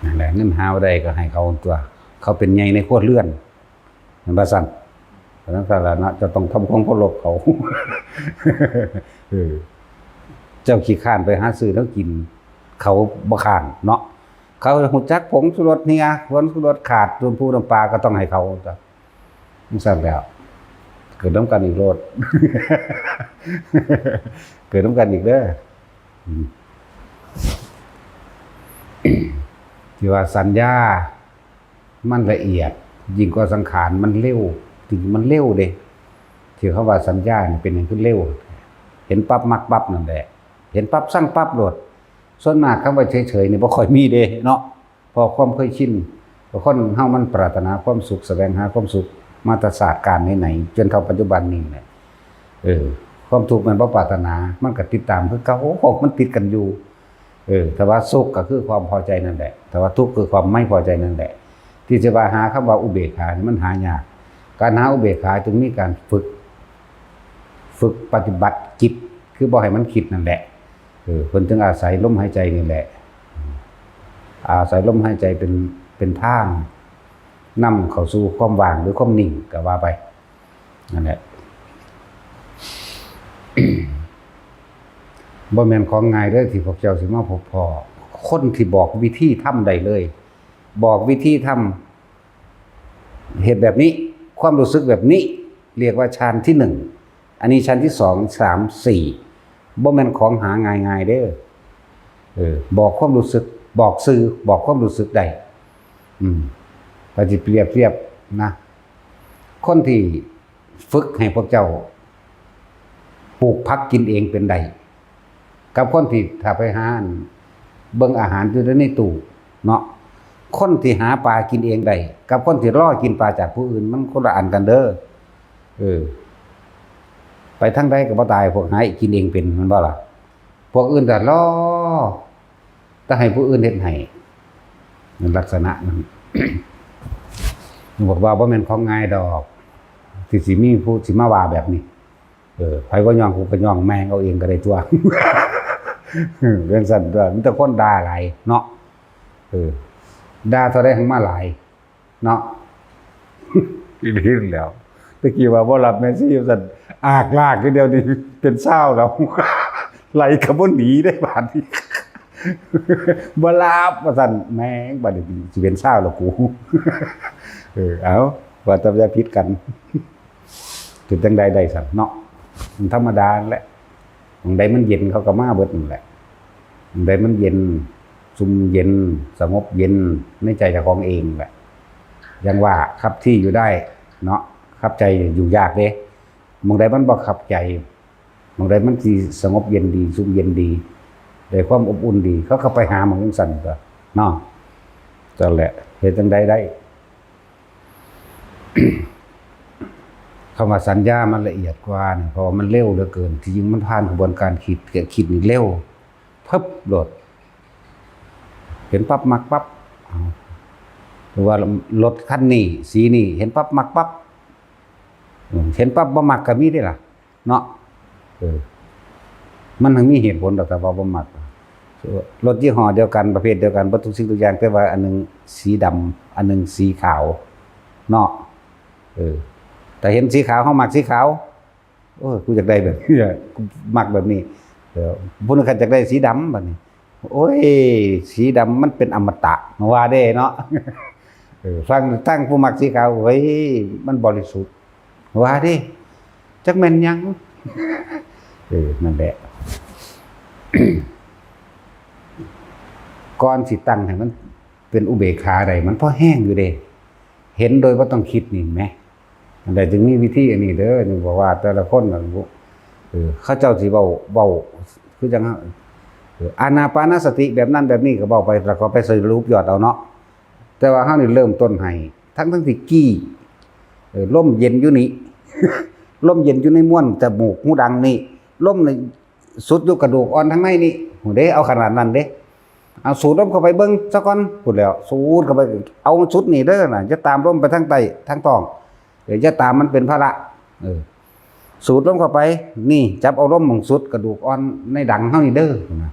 นั่นแหละ เงินหาบ่ได้ก็ให้เขาตัว เขาเป็นใหญ่ในครัวเรือน แม่นบ่ซั่น เพราะฉะนั้นซั่นล่ะเนาะ เจ้าต้องทำความเคารพเขา เออ เจ้าขี้คร้านไปหาซื้อแนวกิน เขาบ่คร้านเนาะ เขาฮู้จักผงชูรสเหี่ย ผงชูรสขาด น้ำปูน้ำปลาก็ต้องให้เขาตัว จังซั่นแล้ว เกิดนำกันอีกโลด เกิดนำกันอีกเด้อ อืม ที่ว่าสัญญา มันละเอียด ยิ่งกว่าสังขาร มันเร็ว จริงๆมันเร็วเด้ ที่เขาว่าสัญญานี่เป็นหยังคือเร็ว เห็นปั๊บมักปั๊บนั่นแหละ เห็นปั๊บซังปั๊บโลด ส่วนมากคำว่าเฉยๆนี่บ่ค่อยมีเด้เนาะ เพราะความเคยชิน เพราะคนเฮามันปรารถนาความสุข แสวงหาความสุข มาแต่ชาติกาลไหนๆ จนเท่าปัจจุบันนี้แหละ เออ ความทุกข์มันบ่ปรารถนา มันก็ติดตามคือเก่า มันติดกันอยู่ เออ ถ้าว่าสุขก็คือความพอใจนั่นแหละ ถ้าว่าทุกข์คือความไม่พอใจนั่นแหละ ที่จะว่าหาคำว่าอุเบกขานี่มันหายาก การหาอุเบกขาจึงมีการฝึก ฝึกปฏิบัติจิต คือบ่ให้มันคิดนั่นแหละ เออ เพิ่นจึงอาศัยลมหายใจนี่แหละ อาศัยลมหายใจเป็น เป็นทางนำเข้าสู่ความว่างหรือความนิ่งก็ว่าไป นั่นแหละ บ่แม่นของง่ายเด้อที่พวกเจ้าสิมาพบพ้อ คนที่บอกวิธีทำได้เลย บอกวิธีทำ เฮ็ดแบบนี้ ความรู้สึกแบบนี้ เรียกว่าฌานที่หนึ่ง อันนี้ฌานที่สอง สาม สี่ บ่แม่นของหาง่ายๆเด้อ เออ บอกความรู้สึก บอกซื่อ บอกความรู้สึกได้ อืม ก็สิเปรียบเทียบนะ คนที่ฝึกให้พวกเจ้า ปลูกผักกินเองเป็นได้ กับคนที่ถ้าไปหาอันเบิ่งอาหารอยู่ในตู้เนาะ คนที่หาปลากินเองได้ กับคนที่รอกินปลาจากผู้อื่น มันคนละอันกันเด้อ เออ ไปทางใดก็บ่ตาย พวกหากินเองเป็น แม่นบ่ล่ะ พวกอื่นก็รอ แต่ให้ผู้อื่นเฮ็ดให้ มันลักษณะนั้น บอกว่าบ่แม่นของง่ายดอก ที่สิมีผู้สิมาว่าแบบนี้ เออ ไผบ่ยอมกูก็ยอมแม่งเอาเองก็ได้ตัว เรื่องสั้นตัว มีแต่คนด่าหลายเนาะ เออ ด่าเท่าใดหั้งมาหลาย เนาะ อีหลีนั่นแหล้ว ตะกี้ว่าบ่รับแม่ชีว่าซั่น อากลากอยู่เดี๋ยวนี้ เป็นซาวแล้ว ไหลก็บ่หนีได้บาดนี้ บ่รับว่าซั่น แม่ง บาดนี้สิเป็นซาวแล้วกู เออ เอา ว่าแต่อย่าผิดกัน เป็นจั่งใดได้ซั่นเนาะ มันธรรมดานั่นแหละ หม่องใดมันเย็นเขาก็มาเบิดนั่นแหละ หม่องใดมันเย็น ซุ่มเย็น สงบเย็นในใจเจ้าของเองแหละ ยังว่าคับที่อยู่ได้เนาะ คับใจอยู่ยากเด้ หม่องใดมันบ่คับใจ หม่องใดมันสิสงบเย็นดี ซุ่มเย็นดี ได้ความอบอุ่นดี เขาก็ไปหาหม่องจั่งซั่นตัวเนาะ นั่นแหละ เฮ็ดจั่งใดได้ คำว่าสัญญามันละเอียดกว่านี่ เพราะว่ามันเร็วเหลือเกิน ที่จริงมันผ่านกระบวนการคิด ก็คิดนี่เร็ว พึบโลด เห็นปั๊บมักปั๊บ เอา หรือว่ารถคันนี้ สีนี้ เห็นปั๊บมักปั๊บ อืม เห็นปั๊บบ่มักก็มีเด้ล่ะ เนาะ เออ มันทั้งมีเหตุผลดอก แต่ว่าบ่มัก รถยี่ห้อเดียวกัน ประเภทเดียวกัน เบิดทุกสิ่งทุกอย่าง แต่ว่าอันหนึ่งสีดำ อันหนึ่งสีขาว เนาะ เออ แต่เห็นสีขาว เฮามักสีขาว โอ้ย กูอยากได้แบบนี้ กูมักแบบนี้ เออ ผู้หนึ่งก็อยากได้สีดำบัดนี้ โอ้ย สีดำมันเป็นอมตะ ว่าเด้เนาะ เออ ฟังตั้งผู้มักสีขาว เฮ้ย มันบริสุทธิ์ ว่าเด้ จักแม่นหยัง เออ นั่นแหละ ก่อนสิตั้งให้มันเป็นอุเบกขาได้ มันพอแฮงอยู่เด้ เห็นโดยบ่ต้องคิดนี่แหม นั่นแหละจึงมีวิธีอันนี้เด้อ นี่บอกว่าแต่ละคนน่ะ เออ เขาเจ้าสิเว้า เว้า คือจั่ง เออ อานาปานสติแบบนั้นแบบนี้ก็เว้าไป แล้วก็ไปสรุปยอดเอาเนาะ แต่ว่าเฮานี่เริ่มต้นให้ ทั้งๆ ที่กี้ เออ ลมเย็นอยู่นี่ ลมเย็นอยู่ในม้วนจมูกหูดังนี่ ลมนี่สุดอยู่กระดูกอ่อนทางในนี่ โหเด้ เอาขนาดนั้นเด้ เอาสูดลมเข้าไปเบิ่งซะก่อน พู้นแหล้ว สูดเข้าไป เอาสุดนี่เด้อนะ อย่าตามลมไปทางใต้ ทางท้อง เดี๋ยวอย่าตามมันเป็นภาระ เออ สูดลมเข้าไป นี่ จับเอาลมหม่องสุดกระดูกอ่อนในดังเฮานี่เด้อนะ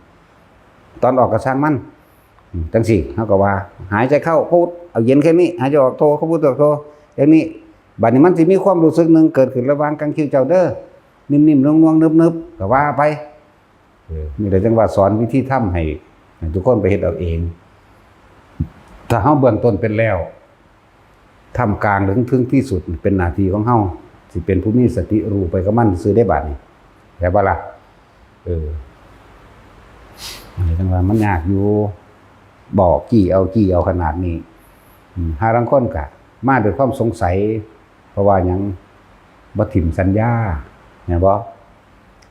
ตอนออกก็ซ่างมัน อืม จั่งซี้ เฮาก็ว่า หายใจเข้าพุท เอาเย็นแค่นี้ หายใจออกโท เข้าพุท ออกโท แค่นี้ บัดนี้มันสิมีความรู้สึกหนึ่งเกิดขึ้นระหว่างกลางคิ้วเจ้าเด้อ นิ่มๆ นวลๆ นึบๆ ก็ว่าไป เออ นี่แหละจั่งว่าสอนวิธีทำให้ ให้ทุกคนไปเฮ็ดเอาเอง ถ้าเฮาเบื้องต้นเป็นแล้ว ท่ามกลางหรือถึงที่สุดเป็นหน้าที่ของเฮา สิเป็นผู้มีสติรู้ไปกับมันซื่อได้บาดนี้ แม่นบ่ล่ะ เออ อันนี้จั่งว่ามันยากอยู่ บอกกี้เอากี้เอาขนาดนี้ อืม หาลางคนก็มาด้วยความสงสัย เพราะว่าหยัง บ่ถิ่มสัญญา แม่นบ่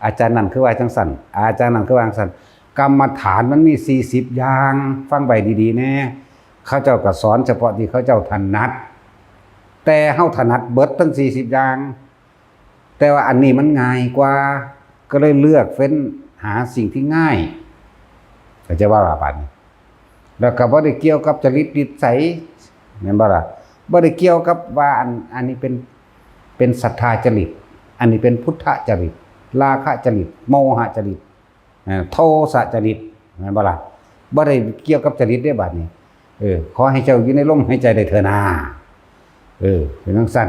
อาจารย์นั่นคือว่าจั่งซั่น อาจารย์นั่นคือว่าจั่งซั่น กรรมฐานมันมีสี่สิบอย่าง ฟังไว้ดีๆ แน่ เขาเจ้าก็สอนเฉพาะที่เขาเจ้าถนัด แต่เฮาถนัดเบิดทั้งสี่สิบอย่าง แต่ว่าอันนี้มันง่ายกว่า ก็เลยเลือกเฟ้นหาสิ่งที่ง่าย เข้าใจบ่ล่ะบาดนี้ แล้วก็บ่ได้เกี่ยวกับจริตนิสัย แม่นบ่ล่ะ บ่ได้เกี่ยวกับว่าอัน อันนี้เป็น เป็นศรัทธาจริต อันนี้เป็นพุทธจริต ราคะจริต โมหะจริต เอ่อ โทสะจริต แม่นบ่ล่ะ บ่ได้เกี่ยวกับจริตเด้บาดนี้ เออ ขอให้เจ้าอยู่ในลมหายใจได้เถิดนา เออ เป็นจั่งซั่น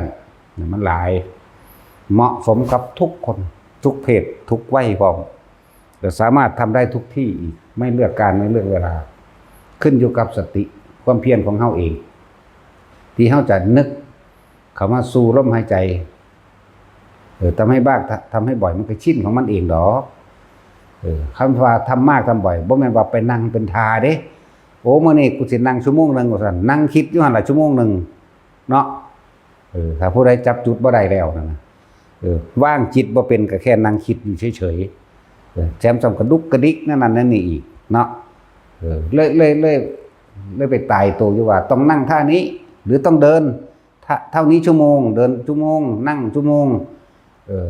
มันหลาย เหมาะสมกับทุกคน ทุกเพศ ทุกวัยพร้อม และสามารถทำได้ทุกที่อีก ไม่เลือกการ ไม่เลือกเวลา ขึ้นอยู่กับสติ ความเพียรของเฮาเอง ที่เฮาจะนึกเข้ามาสู่ลมหายใจ เออ ทำให้บ้าง ทำให้บ่อย มันก็ชินของมันเองดอก เออ คำว่าทำมากทำบ่อย บ่แม่นว่าไปนั่งเป็นท่าเด้ โอ้ มื้อนี้กูสินั่งชั่วโมงหนึ่งว่าซั่น นั่งคิดอยู่หั่นล่ะชั่วโมงหนึ่ง เนาะ เออ ถ้าผู้ใดจับจุดบ่ได้แล้วนั่นนะ เออ วางจิตบ่เป็นก็แค่นั่งคิดอยู่เฉยๆ เออ แถมซ้ำกระดุกกระดิกนั่นนั่นนี่อีกเนาะ เออ เลย เลย เลย เลยไปตายตัวอยู่ว่าต้องนั่งท่านี้ หรือต้องเดิน ท่า เท่านี้ชั่วโมง เดินชั่วโมง นั่งชั่วโมง เออ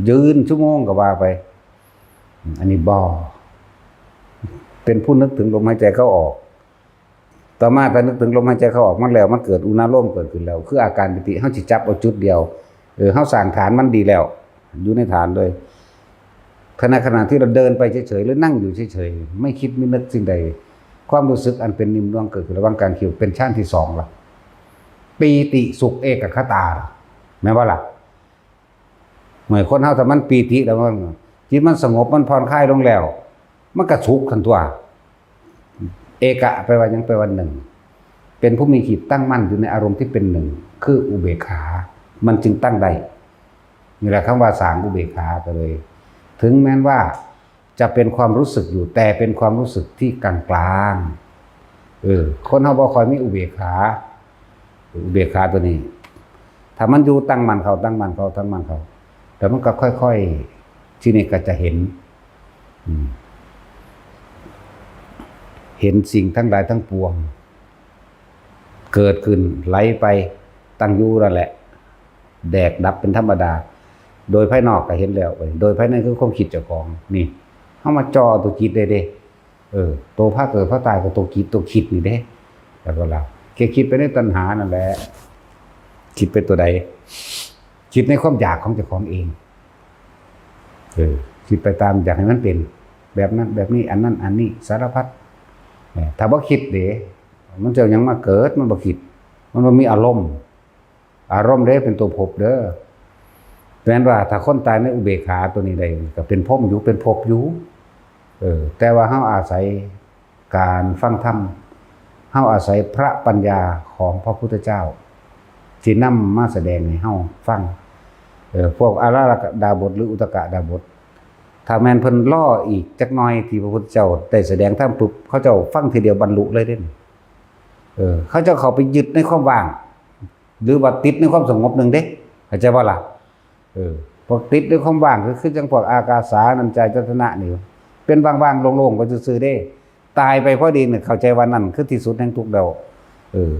ยืนชั่วโมงก็ว่าไป อันนี้บ่ เป็นผู้นึกถึงลมหายใจเข้าออก ต่อมาถ้านึกถึงลมหายใจเข้าออกมันแล้ว มันเกิดอุณาโลมเกิดขึ้นแล้ว คืออาการปีติ เฮาสิจับเอาจุดเดียว เออ เฮาสร้างฐานมันดีแล้ว อยู่ในฐานเลย ขณะ ขณะที่เราเดินไปเฉยๆ หรือนั่งอยู่เฉยๆ ไม่คิดไม่นึกสิ่งใด ความรู้สึกอันเป็นนิ่มนวลเกิดขึ้นระหว่างกลางคิ้ว เป็นฌานที่สองละ ปีติสุขเอกัคคตา แม่นบ่ล่ะ เมื่อคนเฮาถ้ามันปีติแล้วมัน จิตมันสงบ มันผ่อนคลายลงแล้ว มันก็สุขทันตัว เอกะแปลว่าหยัง แปลว่าหนึ่ง เป็นผู้มีจิตตั้งมั่นอยู่ในอารมณ์ที่เป็นหนึ่ง คืออุเบกขา มันจึงตั้งได้ นี่แหละคำว่าสร้างอุเบกขาก็เลย ถึงแม้นว่าจะเป็นความรู้สึกอยู่ แต่เป็นความรู้สึกที่กลางๆ เออ คนเฮาบ่ค่อยมีอุเบกขา อุเบกขาตัวนี้ ถ้ามันอยู่ตั้งมั่นเข้า ตั้งมั่นเข้า ตั้งมั่นเข้า แล้วมันก็ค่อยๆ ทีนี้ก็จะเห็น อืม เห็นสิ่งทั้งหลายทั้งปวง เกิดขึ้น ไหลไป ตั้งอยู่นั่นแหละ แตกดับเป็นธรรมดา โดยภายนอกก็เห็นแล้ว โดยภายในคือความคิดเจ้าของ นี่ เฮามาจ่อตัวจิตได้เด้ เออ ตัวพาเกิดพาตายก็ตัวจิตตัวคิดนี่เด้ แล้วก็เรา แค่คิดไปในตัณหานั่นแหละ คิดไปตัวใด คิดในความอยากของเจ้าของเอง เออ คิดไปตามอยากให้มันเป็น แบบนั้นแบบนี้ อันนั้นอันนี้ สารพัด เออ ถ้าบ่คิดเด้ มันจะเอาหยังมาเกิด มันบ่คิด มันบ่มีอารมณ์ อารมณ์เด้เป็นตัวภพเด้อ แปลว่าถ้าคนตายในอุเบกขาตัวนี้ได้ ก็เป็นพรหมอยู่ เป็นภพอยู่ เออ แต่ว่าเฮาอาศัยการฟังธรรม เฮาอาศัยพระปัญญาของพระพุทธเจ้า ที่นำมาแสดงให้เฮาฟัง เออ พวกอาราธกดาบสหรืออุทกดาบส ถ้าแม่นเพิ่นรออีกจักหน่อยที่พระพุทธเจ้าได้แสดงธรรมปุ๊บ เขาเจ้าฟังทีเดียวบรรลุเลยเด้ เออ เขาเจ้าเข้าไปยึดในความว่าง หรือว่าติดในความสงบหนึ่งเด้ เข้าใจบ่ล่ะ เออ พวกติดในความว่างก็คือจังพวกอากาสานัญจายตนะนี่ เป็นว่างๆ โล่งๆ ไปซื่อๆ เด้ ตายไปพอดีเนี่ย เข้าใจว่านั่นคือที่สุดแห่งทุกข์แล้ว เออ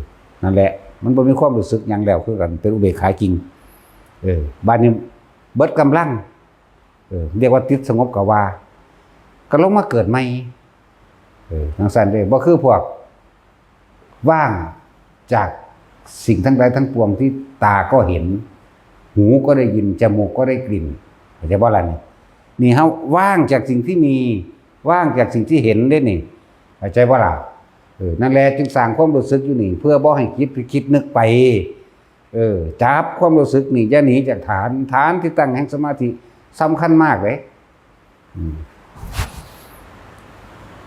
นั่นแหละ มันบ่มีความรู้สึกหยังแล้ว คือกัน เป็นอุเบกขาจริง เออ บาดนี้เบิดกำลัง เออ เรียกว่าติดสงบก็ว่า ก็ลงมาเกิดใหม่ เออ จังซั่นเด้ บ่คือพวก ว่างจากสิ่งทั้งหลายทั้งปวงที่ตาก็เห็น หูก็ได้ยิน จมูกก็ได้กลิ่น เข้าใจบ่ล่ะนี่ นี่เฮาว่างจากสิ่งที่มี ว่างจากสิ่งที่เห็นเด้นี่ เข้าใจบ่ล่ะ เออ นั่นแหละจึงสร้างความรู้สึกอยู่นี่ เพื่อบ่ให้คิด คิดนึกไป เออ จับความรู้สึกนี่ อย่าหนีจากฐาน ฐานที่ตั้งแห่งสมาธิสำคัญมากเลย อืม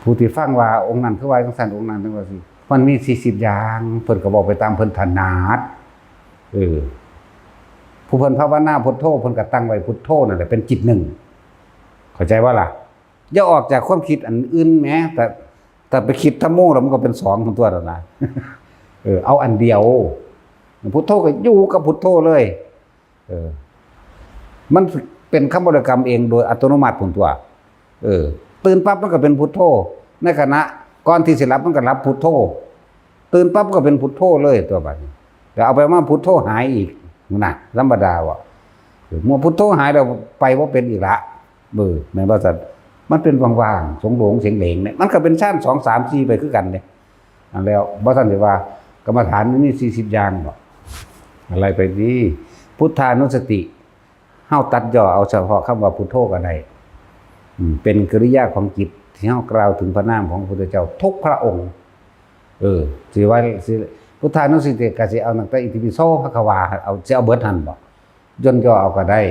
ผู้ที่ฟังว่าองค์นั้นคือว่าจังซั่น องค์นั้นจังว่าสิ มันมีสี่สิบอย่าง เพิ่นก็บอกไปตามเพิ่นถนัด เออ ผู้เพิ่นภาวนาพุทโธ เพิ่นก็ตั้งไว้พุทโธนั่นแหละเป็นจิตหนึ่ง เข้าใจบ่ล่ะ อย่าออกจากความคิดอันอื่นแหม แต่ แต่ไปคิดธัมโมแล้วมันก็เป็นสองตัวแล้วนะ เออ เอาอันเดียว พุทโธก็อยู่กับพุทโธเลย เออ มันเป็นคำบริกรรมเองโดยอัตโนมัติพุ้นตัว เออ ตื่นปั๊บมันก็เป็นพุทโธ ในขณะก่อนที่สิหลับมันก็หลับพุทโธ ตื่นปั๊บก็เป็นพุทโธเลยตัวบัดนี้ แล้วเอาไปมาพุทโธหายอีกนะ ธรรมดาว่ะ เออ เมื่อพุทโธหายแล้วไปบ่เป็นอีกละ เออ แม่นบ่ซั่น มันเป็นว่างๆ โล่งๆ เสียงเหลงเนี่ย มันก็เป็นฌานสอง สาม สี่ ไปคือกันเนี่ย อันแล้วบ่ทันได้ว่ากรรมฐานมันมีสี่สิบอย่างบ่ อะไรไปดี พุทธานุสติ เฮาตัดย่อเอาเฉพาะคำว่าพุทโธก็ได้ อืม เป็นกิริยาของจิตที่เฮากล่าวถึงพระนามของพระพุทธเจ้าทุกพระองค์ เออ สิว่า สิ พุทธานุสติก็สิเอาตั้งแต่อิติปิโสภะคะวา เอา สิเอาเบิดหั่นบ่ ย่นย่อเอาก็ได้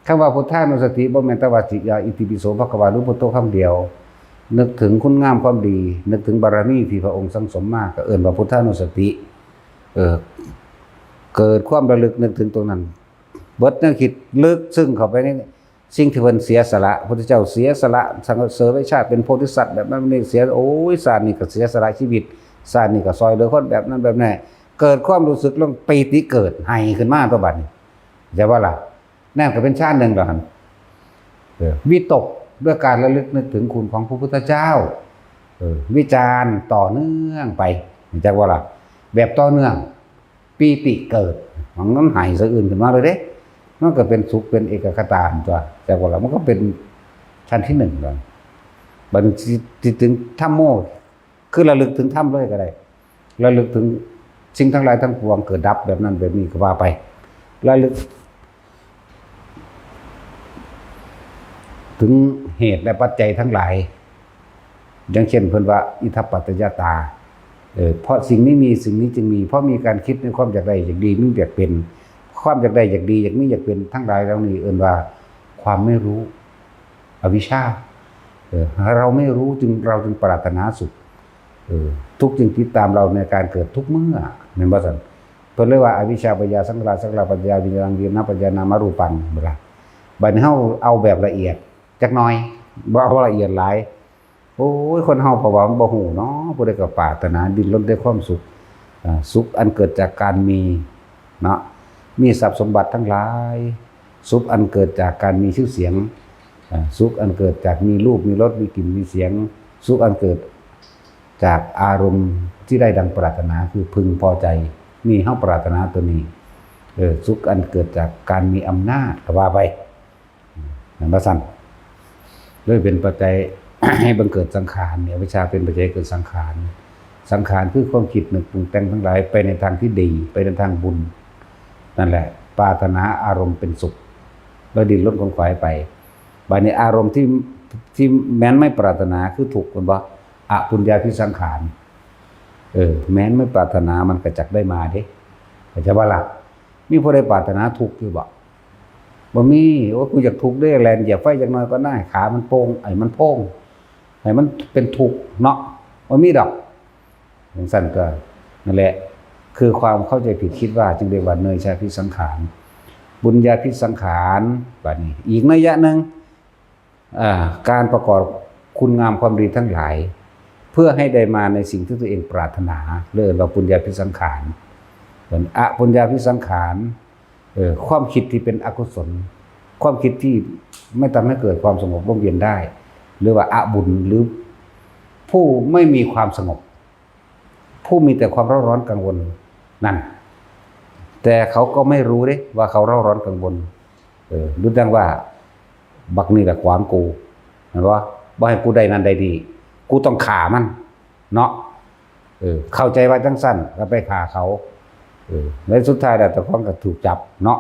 คำว่าพุทธานุสติบ่แม่นแต่ว่าสิเอาอิติปิโสภะคะวาหรือพุทโธคำเดียว นึกถึงคุณงามความดี นึกถึงบารมีที่พระองค์สั่งสมมา ก็เอิ้นว่าพุทธานุสติ เออ เกิดความระลึกนึกถึงตรงนั้น เบิดแนวคิดลึกซึ้งเข้าไปในสิ่งที่เพิ่นเสียสละ พุทธเจ้าเสียสละ สรรเสริญไว้ชาติเป็นโพธิสัตว์แบบนั้นนี่เสีย โอ้ย ชาตินี้ก็เสียสละชีวิต ชาตินี้ก็ซอยเหลือคนแบบนั้นแบบนี้ เกิดความรู้สึกลงปีติเกิด ไห้ขึ้นมาตัวบัดนี้ ใช่บ่ล่ะ นั่นก็เป็นฌานหนึ่งแล้วหั่น เออ วิตกด้วยการระลึกนึกถึงคุณของพระพุทธเจ้า เออ วิจารณ์ต่อเนื่องไป จักบ่ล่ะ แบบต่อเนื่อง ปีติเกิด มันนั้นไห้สะอื้นขึ้นมาเลยเด้ มันก็เป็นสุขเป็นเอกัคคตาตัว จักบ่ล่ะ มันก็เป็นฌานที่หนึ่งแล้ว บัดนี้สิ สิถึงธัมโม คือระลึกถึงธรรมเลยก็ได้ ระลึกถึงสิ่งทั้งหลายทั้งปวงเกิดดับแบบนั้นแบบนี้ก็ว่าไป ระลึกถึงเหตุและปัจจัยทั้งหลาย อย่างเช่นเพิ่นว่า อิทัปปัจจยตา เออ เพราะสิ่งนี้มี สิ่งนี้จึงมี เพราะมีการคิดในความอยากได้อยากดี มีอยากเป็น ความอยากได้อยากดี อยากมีอยากเป็นทั้งหลายเหล่านี้เอิ้นว่าความไม่รู้ อวิชชา เออ เราไม่รู้จึง เราจึงปรารถนาสุข เออ ทุกข์จึงติดตามเราในการเกิดทุกเมื่อ แม่นบ่ซั่น เพิ่นเลยว่า อวิชชาปัจจยาสังขารา สังขารปัจจยาวิญญาณัง วิญญาณปัจจยานามรูปัง เวลา บัดนี้เฮาเอาแบบละเอียดจักหน่อย บ่เอาละเอียดหลาย โอ้ย คนเฮาเพราะว่ามันบ่ฮู้เนาะ ผู้ใดก็ปรารถนาดิ้นรนด้วยความสุข อ่า สุขอันเกิดจากการมี เนาะ มีทรัพย์สมบัติทั้งหลาย สุขอันเกิดจากการมีชื่อเสียง อ่า สุขอันเกิดจากมีรูป มีรส มีกลิ่น มีเสียง สุขอันเกิดจากอารมณ์ที่ได้ดังปรารถนา คือพึงพอใจ นี่เฮาปรารถนาตัวนี้ เออ สุขอันเกิดจากการมีอำนาจ ก็ว่าไป นั่นว่าซั่น เลยเป็นปัจจัย ให้บังเกิดสังขารเนี่ย อวิชชาเป็นปัจจัยเกิดสังขาร สังขารคือความคิดนึกปรุงแต่งทั้งหลาย ไปในทางที่ดี ไปในทางบุญ นั่นแหละ ปรารถนาอารมณ์เป็นสุข แล้วดิ้นรนขวนขวายไป บัดนี้อารมณ์ที่ ที่แม้นไม่ปรารถนาคือทุกข์ แม่นบ่ อปุญญาภิสังขาร เออ แม้นไม่ปรารถนามันก็จักได้มาเด้ เข้าใจบ่ล่ะ มีผู้ใดปรารถนาทุกข์อยู่บ่ บ่มี โอ้ย กูอยากทุกข์เด้ แล่นเหยียบไฟจักหน่อยก็ได้ ขามันโป่ง ไอ้มันโป่ง ให้มันเป็นทุกข์เนาะ บ่มีดอก จังซั่นก็ นั่นแหละ คือความเข้าใจผิดคิดว่าจึงเรียกว่าเนยชาภิสังขาร ปุญญาภิสังขาร บัดนี้อีกนัยยะหนึ่ง อ่า การประกอบคุณงามความดีทั้งหลาย เพื่อให้ได้มาในสิ่งที่ตัวเองปรารถนา เรียกว่าปุญญาภิสังขาร ส่วนอปุญญาภิสังขาร เอ่อ ความคิดที่เป็นอกุศล ความคิดที่ไม่ทำให้เกิดความสงบร่มเย็นได้ หรือว่าอบุญ หรือผู้ไม่มีความสงบ ผู้มีแต่ความเร่าร้อนกังวลนั่น แต่เขาก็ไม่รู้เด้ว่าเขาเร่าร้อนกังวล เออ รู้ดังว่า บักนี่แหละขวางกู เห็นปะ บ่ให้กูได้นั่นได้นี่ กูต้องฆ่ามัน เนาะ เออ เข้าใจว่าจังซั่น ก็ไปฆ่าเขา เออ และสุดท้ายแล้วเจ้าของก็ถูกจับเนาะ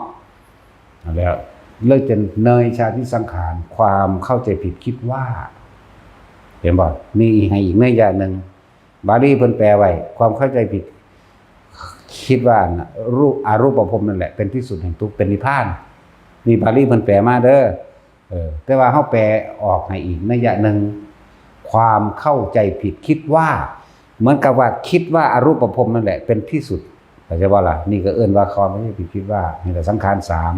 แล้วเลยจะเนยชาที่สังขาร ความเข้าใจผิดคิดว่า เห็นบ่ มีอีกให้อีกนัยยะหนึ่ง บาลีเพิ่นแปลไว้ ความเข้าใจผิด คิดว่าน่ะ รูป อรูปภพนั่นแหละ เป็นที่สุดแห่งทุกข์ เป็นนิพพาน นี่บาลีเพิ่นแปลมาเด้อ เออ แต่ว่าเฮาแปลออกให้อีกนัยยะหนึ่ง ความเข้าใจผิดคิดว่า เหมือนกับว่าคิดว่าอรูปภพนั่นแหละ เป็นที่สุด เข้าใจบ่ล่ะ นี่ก็เอิ้นว่าความเข้าใจผิดคิดว่า นี่แหละสังขารสาม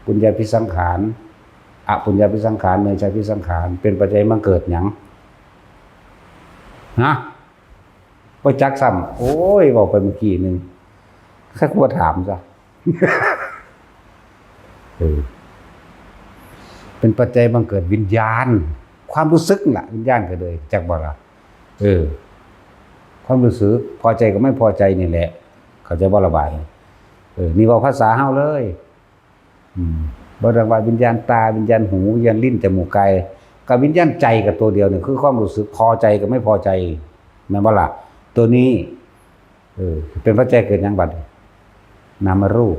ปุญญาภิสังขาร อปุญญาภิสังขาร เนยชาภิสังขาร เป็นปัจจัยบังเกิดหยัง ฮะ บ่จักซ้ำ โอ้ย เว้าไปเมื่อกี้หนึ่ง ใครกูบ่ถามซะ เออ เป็นปัจจัยบังเกิดวิญญาณ ความรู้สึกน่ะ วิญญาณก็เลย จักบ่ล่ะ เออ ความรู้สึก พอใจกับไม่พอใจนี่แหละ เข้าใจบ่ล่ะบาดนี้ เออ นี่เว้าภาษาเฮาเลย อืม บ่ต้องว่าวิญญาณตา วิญญาณหู วิญญาณลิ้น จมูก กาย กับวิญญาณใจกับตัวเดียวนี่ คือความรู้สึกพอใจกับไม่พอใจ แม่นบ่ล่ะ ตัวนี้ เออ เป็นปัจจัยเกิดหยังบัดนี้ นามรูป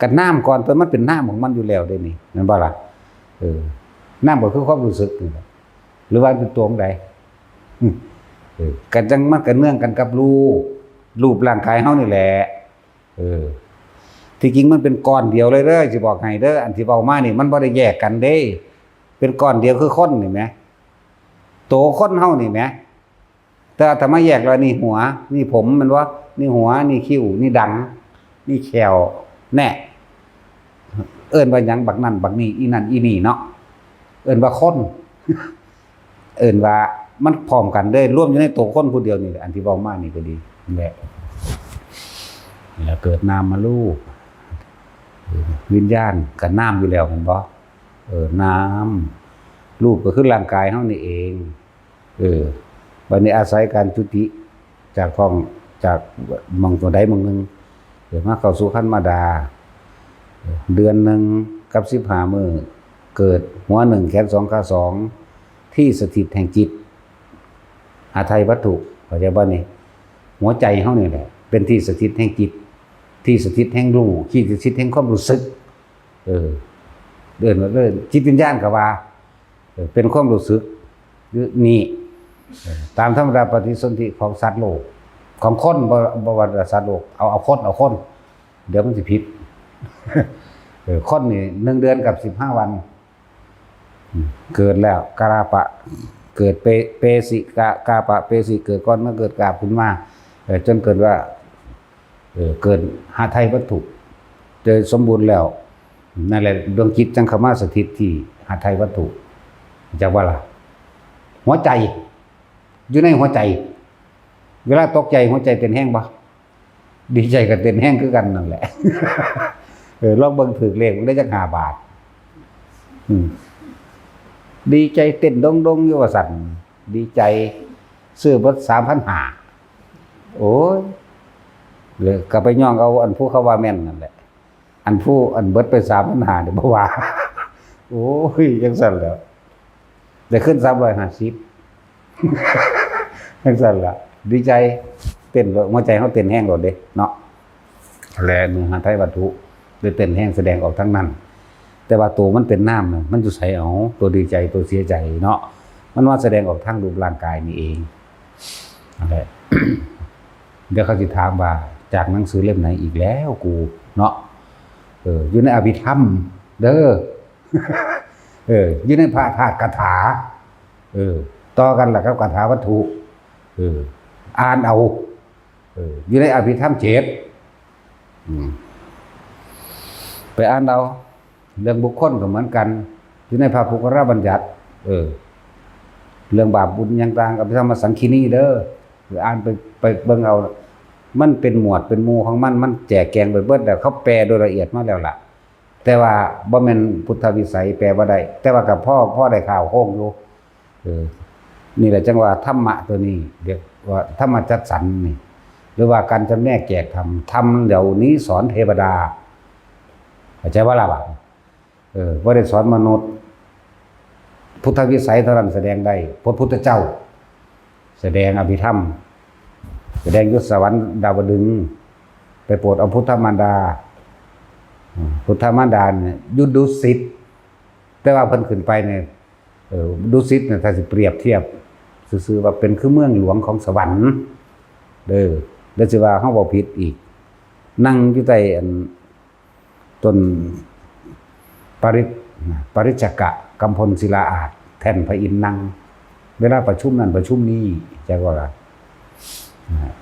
กับนามก่อน ตัวมันเป็นนามของมันอยู่แล้วเด้นี่ แม่นบ่ล่ะ เออ นามก็คือความรู้สึกนี่แหละ หรือว่าเป็นตัวของใด อืม เออ กันจังมันก็เนื่องกันกับรูป รูปร่างกายเฮานี่แหละ เออ ที่จริงมันเป็นก้อนเดียวเลยเด้อ สิบอกให้เด้อ อันที่เว้ามานี่มันบ่ได้แยกกันเด้ เป็นก้อนเดียวคือคนนี่แหม โตคนเฮานี่แหม แต่อาตมาแยกแล้ว นี่หัว นี่ผม แม่นบ่ นี่หัว นี่คิ้ว นี่ดัง นี่แข้ว แน่ เอิ้นว่าหยัง บักนั่น บักนี่ อีนั่น อีนี่เนาะ เอิ้นว่าคน เอิ้นว่ามันพร้อมกันเด้ รวมอยู่ในตัวคนผู้เดียวนี่แหละ อันที่เว้ามานี่ก็ดี นั่นแหละ แล้วเกิดนามมารูป เออ วิญญาณก็นามอยู่แล้ว แม่นบ่ เออ นาม รูปก็คือร่างกายเฮานี่เอง เออ บัดนี้อาศัยการจุติจากท้อง จากหม่องตัวใดหม่องหนึ่ง เกิดมาเข้าสู่ครรภ์มารดา เดือนหนึ่งกับสิบห้ามื้อ เกิดหัวหนึ่ง แขนสอง ขาสอง ที่สถิตแห่งจิต หาไทยวัตถุ เข้าใจบ่นี่ หัวใจเฮานี่แหละ เป็นที่สถิตแห่งจิต ที่สถิตแห่งรู้ ที่สถิตแห่งความรู้สึก เออ เอิ้นว่า เออ จิตวิญญาณก็ว่า เออ เป็นความรู้สึก นี่ เออ ตามธรรมดาปฏิสนธิของสัตว์โลก ของคน บ่ บ่ว่าแต่สัตว์โลก เอา เอาคน เอาคน เดี๋ยวมันสิผิด เออ คนนี่หนึ่งเดือนกับสิบห้าวัน อืม เกิดแล้ว กาปะ เกิดเป เปสิกะ กาปะเปสิ เกิดก่อน มาเกิดกาบขึ้นมา เออ จนเกิดว่า เออ เกิดหาไทยวัตถุ โดยสมบูรณ์แล้ว นั่นแหละ ดวงจิตจังเข้ามาสถิตที่หาไทยวัตถุ จักว่าล่ะ หัวใจ อยู่ในหัวใจ เวลาตกใจหัวใจเต้นแฮงบ่ ดีใจก็เต้นแฮงคือกันนั่นแหละ เออ ลองเบิ่ง ถืกเลขมันได้จักห้าบาท อืม ดีใจเต้นดงๆอยู่ว่าซั่น ดีใจ ซื้อเบิดสามพันห้า โอ้ย เลยก็ไปย่องเอาอันผู้เขาว่าแม่นนั่นแหละ อันผู้อันเบิดไปสามพันห้าเนี่ยบ่ว่า โอ้ย จังซั่นแหล้ว ได้ขึ้นสามร้อยห้าสิบ จังซั่นล่ะ ดีใจ เต้นโลด หัวใจเฮาเต้นแฮงโลดเด้เนาะ และเนื้อหาไทยวัตถุ ได้เต้นแฮงแสดงออกทางนั้น แต่ว่าตัวมันเป็นนามน่ะ มันอยู่ไสเอา ตัวดีใจ ตัวเสียใจเนาะ มันมาแสดงออกทางรูปร่างกายนี่เอง นั่นแหละ เดี๋ยวเขาสิถามว่า จากหนังสือเล่มไหนอีกแล้วกู เนาะ เออ อยู่ในอภิธรรม เด้อ เออ อยู่ในพระธาตุคาถา เออ ต่อกันล่ะกับคาถาวัตถุ เออ อ่านเอา เออ อยู่ในอภิธรรมเจ็ด อืม ไปอ่านเอา เรื่องบุคคลก็เหมือนกัน อยู่ในพระปุคคลบัญญัติ เออ เรื่องบาปบุญอย่างต่าง อภิธรรมสังคีนีเด้อ ไปอ่านไป ไปเบิ่งเอา มันเป็นหมวดเป็นหมู่ของมัน มันแจกแจงไปเบิดแล้ว เขาแปลโดยละเอียดมาแล้วล่ะ แต่ว่าบ่แม่นพุทธวิสัย แปลบ่ได้ แต่ว่าก็พอ พอได้ข่าวโคงอยู่ เออ นี่แหละจังว่าธรรมะตัวนี้ เรียกว่าธรรมจัดสรรนี่ หรือว่าการจำแนกแจกธรรม ธรรมเหล่านี้สอนเทวดา เข้าใจบ่ล่ะบัด เออ บ่ได้สอนมนุษย์ พุทธวิสัยเท่านั้นแสดงได้ พระพุทธเจ้า แสดงอภิธรรม แสดงอยู่สวรรค์ดาวดึงส์ ไปโปรดเอาพุทธมารดา อืม พุทธมารดาเนี่ยอยู่ดุสิต แต่ว่าเพิ่นขึ้นไปเนี่ย เออ ดุสิตเนี่ย ถ้าสิเปรียบเทียบซื่อๆ ว่าเป็นคือเมืองหลวงของสวรรค์ เด้อ แล้วสิว่าเฮาเว้าผิดอีก นั่งอยู่ใต้อัน ต้นปริต นะ ปริจจกะกำพลศิลาอาสน์ แท่นพระอินทร์นั่ง เวลาประชุมนั่นประชุมนี่ จักว่าล่ะ นะ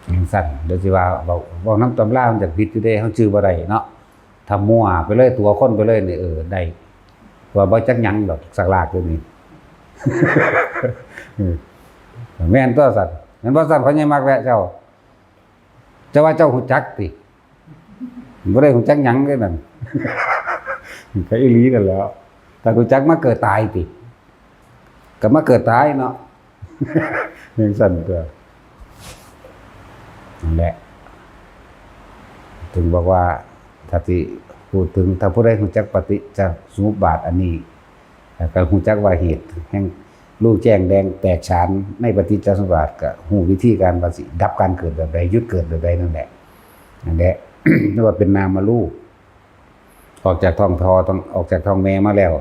จังซั่น เดี๋ยวสิว่าเว้า เว้านำตำรามันจักผิดอยู่เด้ เฮาจื่อบ่ได้เนาะ ถ้ามั่วไปเลย ตั๋วคนไปเลยนี่ เออ ได้ ว่าบ่จักหยังดอก สักลากอยู่นี่ เออ แม่นตัวซั่น แม่นบ่ซั่น พ่อใหญ่มักแวะเจ้า เจ้าว่าเจ้าฮู้จักติ บ่ได้ฮู้จักหยังเด้นั่น ก็อีหลีนั่นแหล้ว ถ้าฮู้จักมาเกิดตายติ ก็มาเกิดตายเนาะ จังซั่นตัว นั่นแหละ ถึงบอกว่า ถ้าสิพูดถึง ถ้าผู้ใดฮู้จักปฏิจจสมุปบาทอันนี้ แล้วก็ฮู้จักว่าเหตุแห่งรู้แจ้งแดงแตกฉานในปฏิจจสมุปบาท ก็ฮู้วิธีการว่าสิดับการเกิดแบบใด หยุดเกิดแบบใดนั่นแหละ นั่นแหละ เรียกว่าเป็นนามรูป ออกจากท้องพ่อ ต้องออกจากท้องแม่มาแล้ว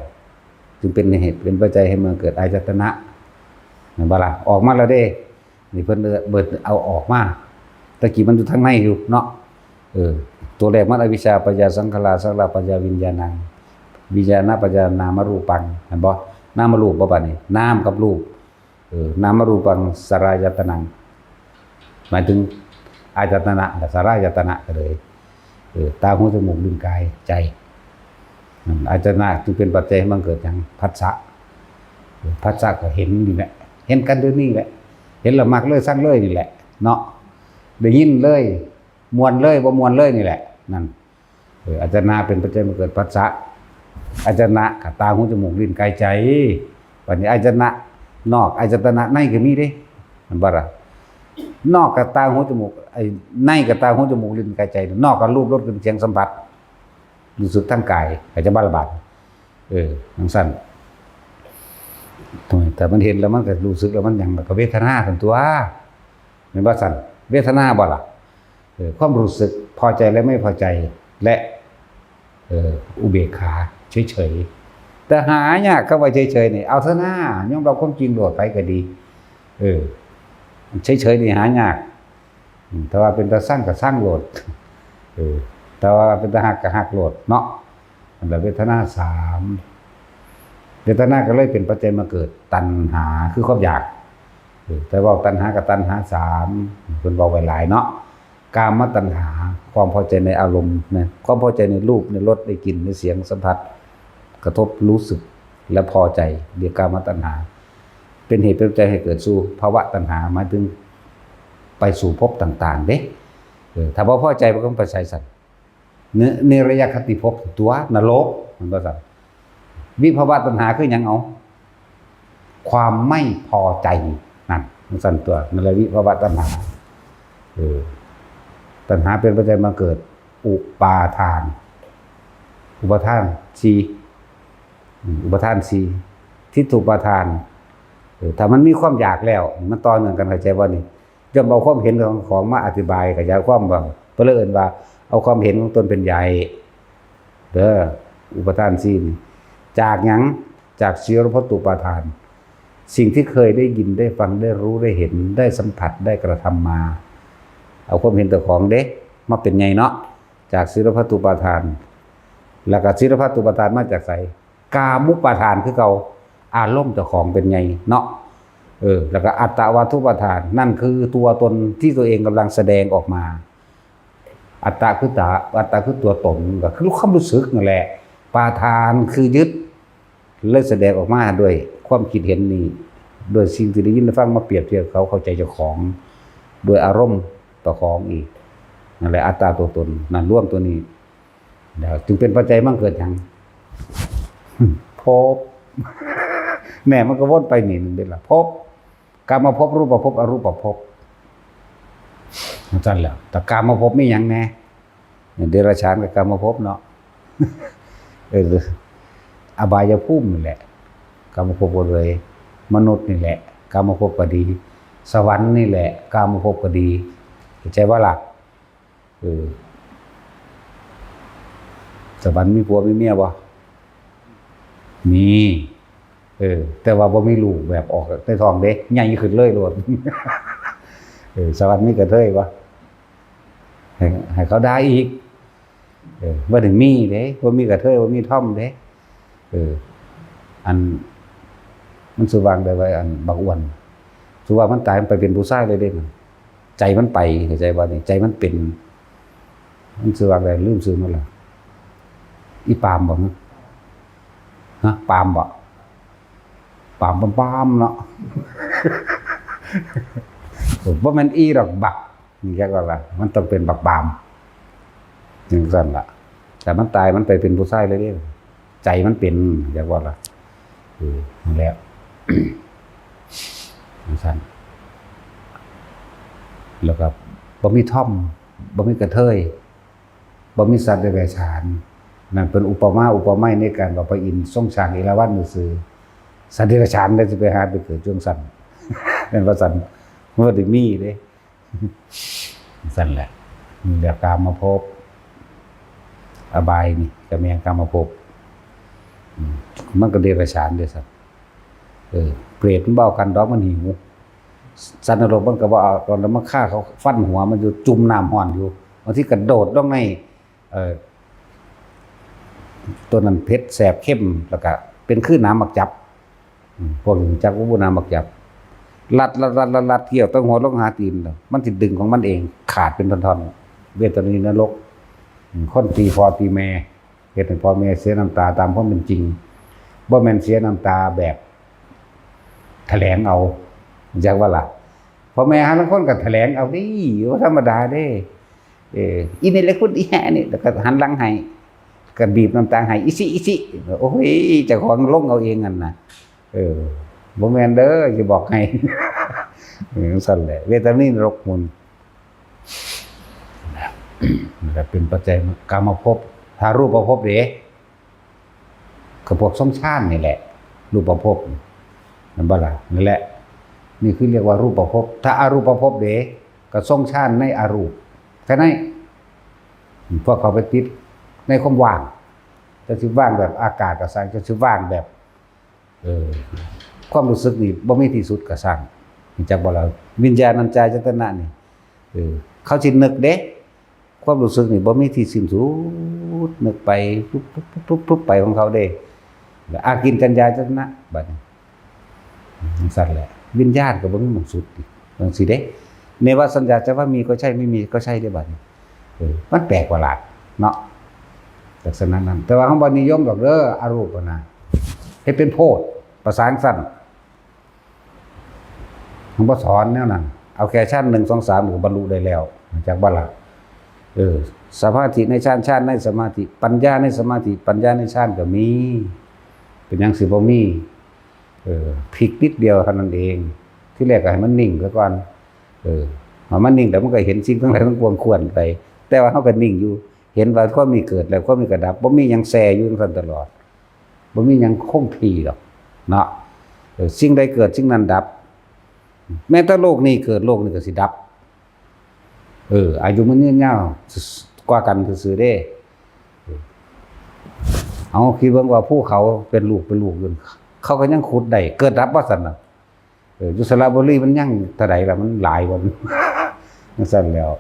จึงเป็นเหตุเป็นปัจจัยให้มันเกิดอายตนะ แม่นบ่ล่ะ ออกมาแล้วเด้ นี่เพิ่นเอิ้น เพิ่นเอาออกมา ตะกี้มันอยู่ทางในอยู่เนาะ เออ ตัวแรกมันอวิชชาปัจจยาสังขารา สังขารปัจจยาวิญญาณัง วิญญาณปัจจยานามรูปัง เห็นบ่ นามรูปบ่บัดนี้ นามกับรูป เออ นามรูปังสลายตนัง หมายถึงอายตนะกับสลายตนะก็เลย เออ ตา หู จมูก ลิ้น กาย ใจ นั่น อายตนะจึงเป็นปัจจัยให้มันเกิดหยัง ผัสสะ เออ ผัสสะก็เห็นนี่แหละ เห็นกันเดี๋ยวนี้แหละ เห็นแล้วมักเลยซังเลยนี่แหละ เนาะ ได้ยินเลย ม่วนเลย บ่ม่วนเลยนี่แหละ นั่น เออ อายตนะเป็นปัจจัยมาเกิดผัสสะ อายตนะกับตา หู จมูก ลิ้น กาย ใจ บัดนี้อายตนะนอก อายตนะในก็มีเด้ แม่นบ่ล่ะ นอกกับตา หู จมูก ไอ้ ในกับตา หู จมูก ลิ้น กาย ใจ นอกกับรูป รส กลิ่น เสียง สัมผัส รู้สึกทางกาย เข้าใจบ่ล่ะบาด เออ จังซั่น โอ้ย แต่มันเห็นแล้วมันก็รู้สึกแล้วมันหยัง มันก็เวทนาซั่นตั๊ว แม่นบ่ซั่น เวทนาบ่ล่ะ เออ ความรู้สึกพอใจและไม่พอใจ และ เออ อุเบกขา เฉยๆ แต่หายาก คำว่าเฉยๆ นี่ เอาเถอะนะ ยอมรับความจริงโลด ไผก็ดี เออ เฉยๆ นี่หายาก อืม แต่ว่าเป็นตาซังก็ซังโลด เออ แต่ว่าเป็นตาฮักก็ฮักโลดเนาะ นั่นแหละ เวทนาสาม เวทนาก็เลยเป็นปัจจัยมาเกิดตัณหา คือความอยาก เออ แต่ว่าตัณหากับตัณหาสาม เพิ่นเว้าไว้หลายเนาะ กามตัณหา ความพอใจในอารมณ์นะ ความพอใจในรูป ในรส ในกลิ่น ในเสียง สัมผัส กระทบรู้สึก และพอใจ เรียกกามตัณหา เป็นเหตุเป็นปัจจัยให้เกิดสู่ภวตัณหา หมายถึงไปสู่ภพต่างๆ เด้ เออ ถ้าบ่พอใจมันก็ไปไสซั่น เน เนรยคติภพตั๊ว นรก แม่นบ่ซั่น วิภวตัณหาคือหยังเอา ความไม่พอใจ นั่น จังซั่นตั๊ว นั่นแหละวิภวตัณหา เออ ตัณหาเป็นปัจจัยมาเกิดอุปาทาน อุปาทานสี่ อืม อุปาทานสี่ ทิฏฐุปาทาน เออ ถ้ามันมีความอยากแล้ว มันต่อเนื่องกัน เข้าใจบ่นี่ ย่อมเอาความเห็นของของมาอธิบายขยายความว่า เพิ่นเลยเอิ้นว่าเอาความเห็นของตนเป็นใหญ่ เด้อ อุปาทานสี่นี่ จากหยัง จากสีรพัตตุปาทาน สิ่งที่เคยได้ยิน ได้ฟัง ได้รู้ ได้เห็น ได้สัมผัส ได้กระทำมา เอาความเห็นเจ้าของเด้ มาเป็นใหญ่เนาะ จากสีรพัตตุปาทาน แล้วก็สีรพัตตุปาทานมาจากไส กามุปาทานคือเก่า อารมณ์เจ้าของเป็นใหญ่เนาะ เออ แล้วก็อัตตวาทุปาทาน นั่นคือตัวตนที่ตัวเองกำลังแสดงออกมา อัตตาคือตา อัตตาคือตัวตน ก็คือความรู้สึกนั่นแหละ ปาทานคือยึด เลยแสดงออกมาด้วยความคิดเห็นนี้ ด้วยสิ่งที่ได้ยินได้ฟังมาเปรียบเทียบเขา เข้าใจเจ้าของ ด้วยอารมณ์เจ้าของอีก นั่นแหละอัตตาตัวตน นั่นรวมตัวนี้ แล้วจึงเป็นปัจจัยมันเกิดหยัง ภพ แน่ มันก็วนไปนี่หนึ่งเด้อล่ะ ภพ กามภพ รูปภพ อรูปภพ จั่งซั่นแหละ แต่กามภพมีหยังแน่ เดรัจฉานกับกามภพเนาะ เออ อบายภูมินี่แหละ กามภพก็เลย มนุษย์นี่แหละ กามภพก็ดี สวรรค์นี่แหละ กามภพก็ดี เข้าใจบ่ล่ะ เออ สวรรค์มีผัวมีเมียบ่ มี เออ แต่ว่าบ่มีลูกแบบออกในท้องเด้ ใหญ่ขึ้นเลยโลด เออ สวรรค์มีกระเทยบ่ ให้ ให้เขาด่าอีก เออ บ่ได้มีเด้ บ่มีกระเทย บ่มีทอมเด้ เออ อัน มันสิว่าได้ว่า อันบักอ้วน สิว่ามันตาย มันไปเป็นผู้ชายเลยเด้ ใจมันไป เข้าใจบ่นี่ ใจมันเป็น มันสิว่าได้ ลืมชื่อมันละ อีปามบ่ ฮะ ปามบ่ ปาม ปาม ปามเนาะ บ่แม่นอีดอกบัก จั่งว่าล่ะ มันต้องเป็นบักปาม จั่งซั่นล่ะ แต่มันตาย มันไปเป็นผู้ชายเลยเด้ ใจมันเป็น จั่งว่าล่ะ เออ นั่นแหละ จั่งซั่น แล้วก็บ่มีทอม บ่มีกระเทย บ่มีสัตว์เดรัจฉาน นั่นเป็นอุปมาอุปไมยในการว่าพระอินทร์ทรงสร้างเอราวัณซื่อๆ สัตว์เดรัจฉานได้สิไปหาไปเกิดจั่งซั่น แม่นว่าซั่น มันบ่ได้มีเด้ ซั่นแหละ นี่แหละกามภพ อบายนี่ก็แม่นกามภพ อืม มันก็เดรัจฉานเด้ซั่น เออ เปรตมันบ่เอากันดอก มันหิว สัตว์นรกมันก็บ่เอา ตอนนั้นมันฆ่าเขาฟันหัวมันอยู่ จุ่มน้ำร้อนอยู่ บางทีกระโดดลงใน เอ่อ ตัวนั้นเผ็ดแสบเค็ม แล้วก็เป็นคือน้ำหมากจับ อืม พวกนี้จักว่าบ่น้ำหมากจับ รัด รัด รัด รัด รัด เขี้ยวตั้งหัวลงหาตีน มันสิดึงของมันเอง ขาดเป็นท่อนๆ เวทนีนรก อืม คนตีพ่อตีแม่ เฮ็ดให้พ่อแม่เสียน้ำตาตามความเป็นจริง บ่แม่นเสียน้ำตาแบบ แถลงเอา จักว่าล่ะ พ่อแม่หาลางคนก็แถลงเอาเด้ บ่ธรรมดาเด้ เออ อีนี่แหละคุณ อีแห่นี่ แล้วก็หันหลังให้ ก็บีบน้ำตาให้ อิซิ อิซิ โอ้ย เจ้าของลงเอาเองนั่นน่ะ เออ บ่แม่นเด้อ สิบอกให้ เออ จั่งซั่นแหละ เวทนีนรกมุน นั่นแหละเป็นปัจจัยกามภพ ถ้ารูปภพเด้ ก็พวกทรงฌานนี่แหละ รูปภพ แม่นบ่ล่ะ นั่นแหละ นี่คือเรียกว่ารูปภพ ถ้าอรูปภพเด้ ก็ทรงฌานในอรูป แค่นั้น พวกเขาไปติดในความว่าง จะสิว่างแบบอากาศก็ซ่าง จะสิว่างแบบ เออ ความรู้สึกนี่บ่มีที่สุดก็ซ่าง รู้จักบ่ล่ะ วิญญาณัญจายตนะนี่ เออ เขาสินึกเด้ ความรู้สึกนี่บ่มีที่สิ้นสุด นึกไปปุ๊บปุ๊บปุ๊บปุ๊บปุ๊บไปของเขาเด้ แล้วอากิญจัญญายตนะ บัดนี้ จั่งซั่นแหละ วิญญาณก็บ่มีหม่องสุดอีก จั่งซี้เด้ เนวสัญญาจะว่ามีก็ใช่ ไม่มีก็ใช่เด้บัดนี้ เออ มันแปลกประหลาดเนาะ ลักษณะนั้น แต่ว่าเฮาบ่นิยมดอกเด้อ อรูปอะนะ เฮ็ดเป็นโพด ประสาทจั่งซั่น มันบ่สอนแนวนั้น เอาแค่ชั้นหนึ่ง สอง สาม ก็บรรลุได้แล้ว จักบ่ล่ะ เออ สมาธิในฌาน ฌานในสมาธิ ปัญญาในสมาธิ ปัญญาในฌานก็มี เป็นหยังสิบ่มี เออ พลิกนิดเดียวเท่านั้นเอง ที่แรกก็ให้มันนิ่งซะก่อน เออ พอมันนิ่งแล้วมันก็เห็นสิ่งทั้งหลายทั้งปวงควรไป แต่ว่าเฮาก็นิ่งอยู่ เห็นว่าความนี้เกิดแล้วความนี้ก็ดับ บ่มีหยังแช่อยู่จั่งซั่นตลอด บ่มีหยังคงที่ดอก เนาะ เออ สิ่งใดเกิดสิ่งนั้นดับ แม้แต่โลกนี้เกิดโลกนี้ก็สิดับ เออ อายุมันยืนยาวกว่ากันซื่อๆเด้ เออ เอาคิดเบิ่งว่าภูเขาเป็นลูกเป็นลูกอยู่ เขาก็ยังขุดได้ เกิดดับว่าซั่นน่ะ เออ อยู่สระบุรีมันยังเท่าใดล่ะ มันหลายบ่ จั่งซั่นแล้ว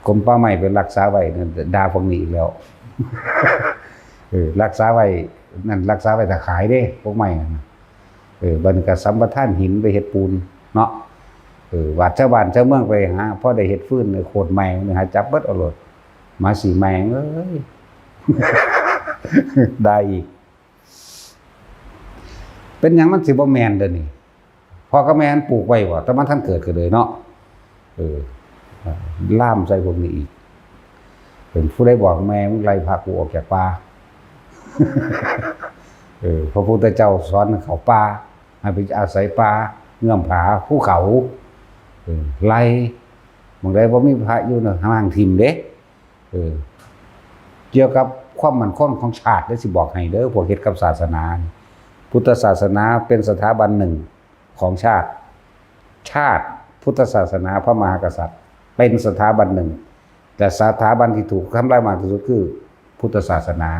กรมป่าไม้ไปรักษาไว้นั่น ด่าพวกนี้อีกแล้ว เออ รักษาไว้นั่น รักษาไว้ถ้าขายเด้ พวกไม้นั่นน่ะ เออ บัดนี้ก็สัมปทานหินไปเฮ็ดปูนเนาะ เออ บาดชาวบ้านชาวเมืองไปหา พอได้เฮ็ดฟืนเนี่ย โคตรแม่งเนี่ย หาจับเบิดเอาโลด หมาสีแม่งเอ้ย ได้อีก เป็นหยังมันสิบ่แม่นเด้อนี่ พ่อกับแม่มันปลูกไว้บ่ แต่มันทันเกิดก็เลยเนาะ เออ ล่ามใส่พวกนี้อีก เป็นผู้ใดบอกแม่มึงไล่พระกูออกจากป่า เออ พระพุทธเจ้าสอนให้เข้าป่า ให้ไปอาศัยป่า เงื้อมผา ภูเขา เออ ไล่ หม่องใดบ่มีพระอยู่นะ ห้ามถิ่มเด้ เออ เกี่ยวกับความมั่นคงของชาติ เด้อสิบอกให้เด้อ พวกเฮ็ดกับศาสนา พุทธศาสนาเป็นสถาบันหนึ่งของชาติ ชาติ พุทธศาสนา พระมหากษัตริย์ เป็นสถาบันหนึ่ง แต่สถาบันที่ถูกทำลายมากที่สุดคือพุทธศาสนา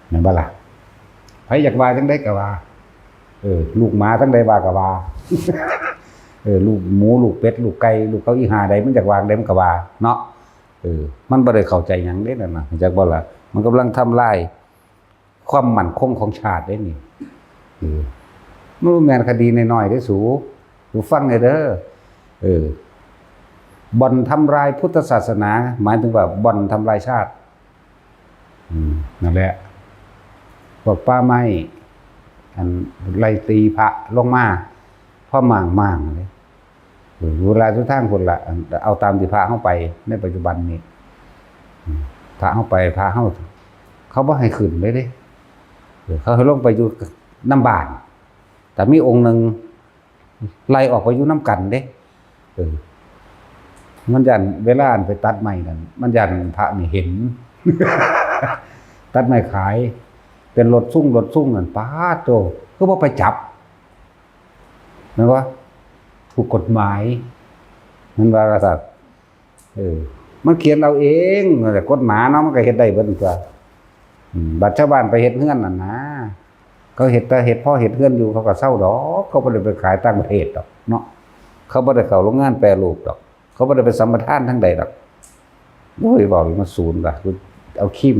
แม่นบ่ล่ะ ไผอยากว่าจังใดก็ว่า เออ ลูกหมาจังใดว่าก็ว่า เออ ลูกหมู ลูกเป็ด ลูกไก่ ลูกเขาอีห่าใด มันอยากว่าจังใดมันก็ว่า เนาะ เออ มันบ่ได้เข้าใจหยังเด้นั่นน่ะ จักบ่ล่ะ มันกำลังทำลายความมั่นคงของชาติเด้นี่ เออ มันบ่แม่นคดีน้อยๆเด้สู สูฟังแหน่เด้อ เออ บ่อนทำลายพุทธศาสนา หมายถึงว่าบ่อนทำลายชาติ อืม นั่นแหละ พวกป่าไม้ อันไล่ตีพระลงมา พระม่างๆเลย เออ เวลาสุดทางพุ้นละ อัน เอาตามที่พระเฮาไปในปัจจุบันนี้ อืม พระเฮาไป พระเฮา เขาบ่ให้ขึ้นเลยเด้ เออ เขาให้ลงไปอยู่นำบ้าน แต่มีองค์หนึ่งไล่ออกไปอยู่นำกันเด้ เออ มันย้านเวลาอันไปตัดไม้นั่น มันย้านพระนี่เห็น ตัดไม้ขาย เป็นรถซุง รถซุงนั่น ป๊าดโต คือบ่ไปจับ แม่นบ่ ถูกกฎหมาย แม่นว่าซั่น เออ มันเขียนเอาเองนั่นแหละ กฎหมายเนาะ มันก็เฮ็ดได้เบิดนั่นตั๊ว อืม บัดชาวบ้านไปเฮ็ดเฮือนนั่นนะ เขาเฮ็ดแต่เฮ็ด พอเฮ็ดเฮือนอยู่ เขาก็เซาดอก เขาบ่ได้ไปขายต่างประเทศดอกเนาะ เขาบ่ได้เข้าโรงงานแปรรูปดอก เขาบ่ได้ไปสัมปทานทางใดดอก โอ้ย เว้ามาสูนล่ะ เอาครีม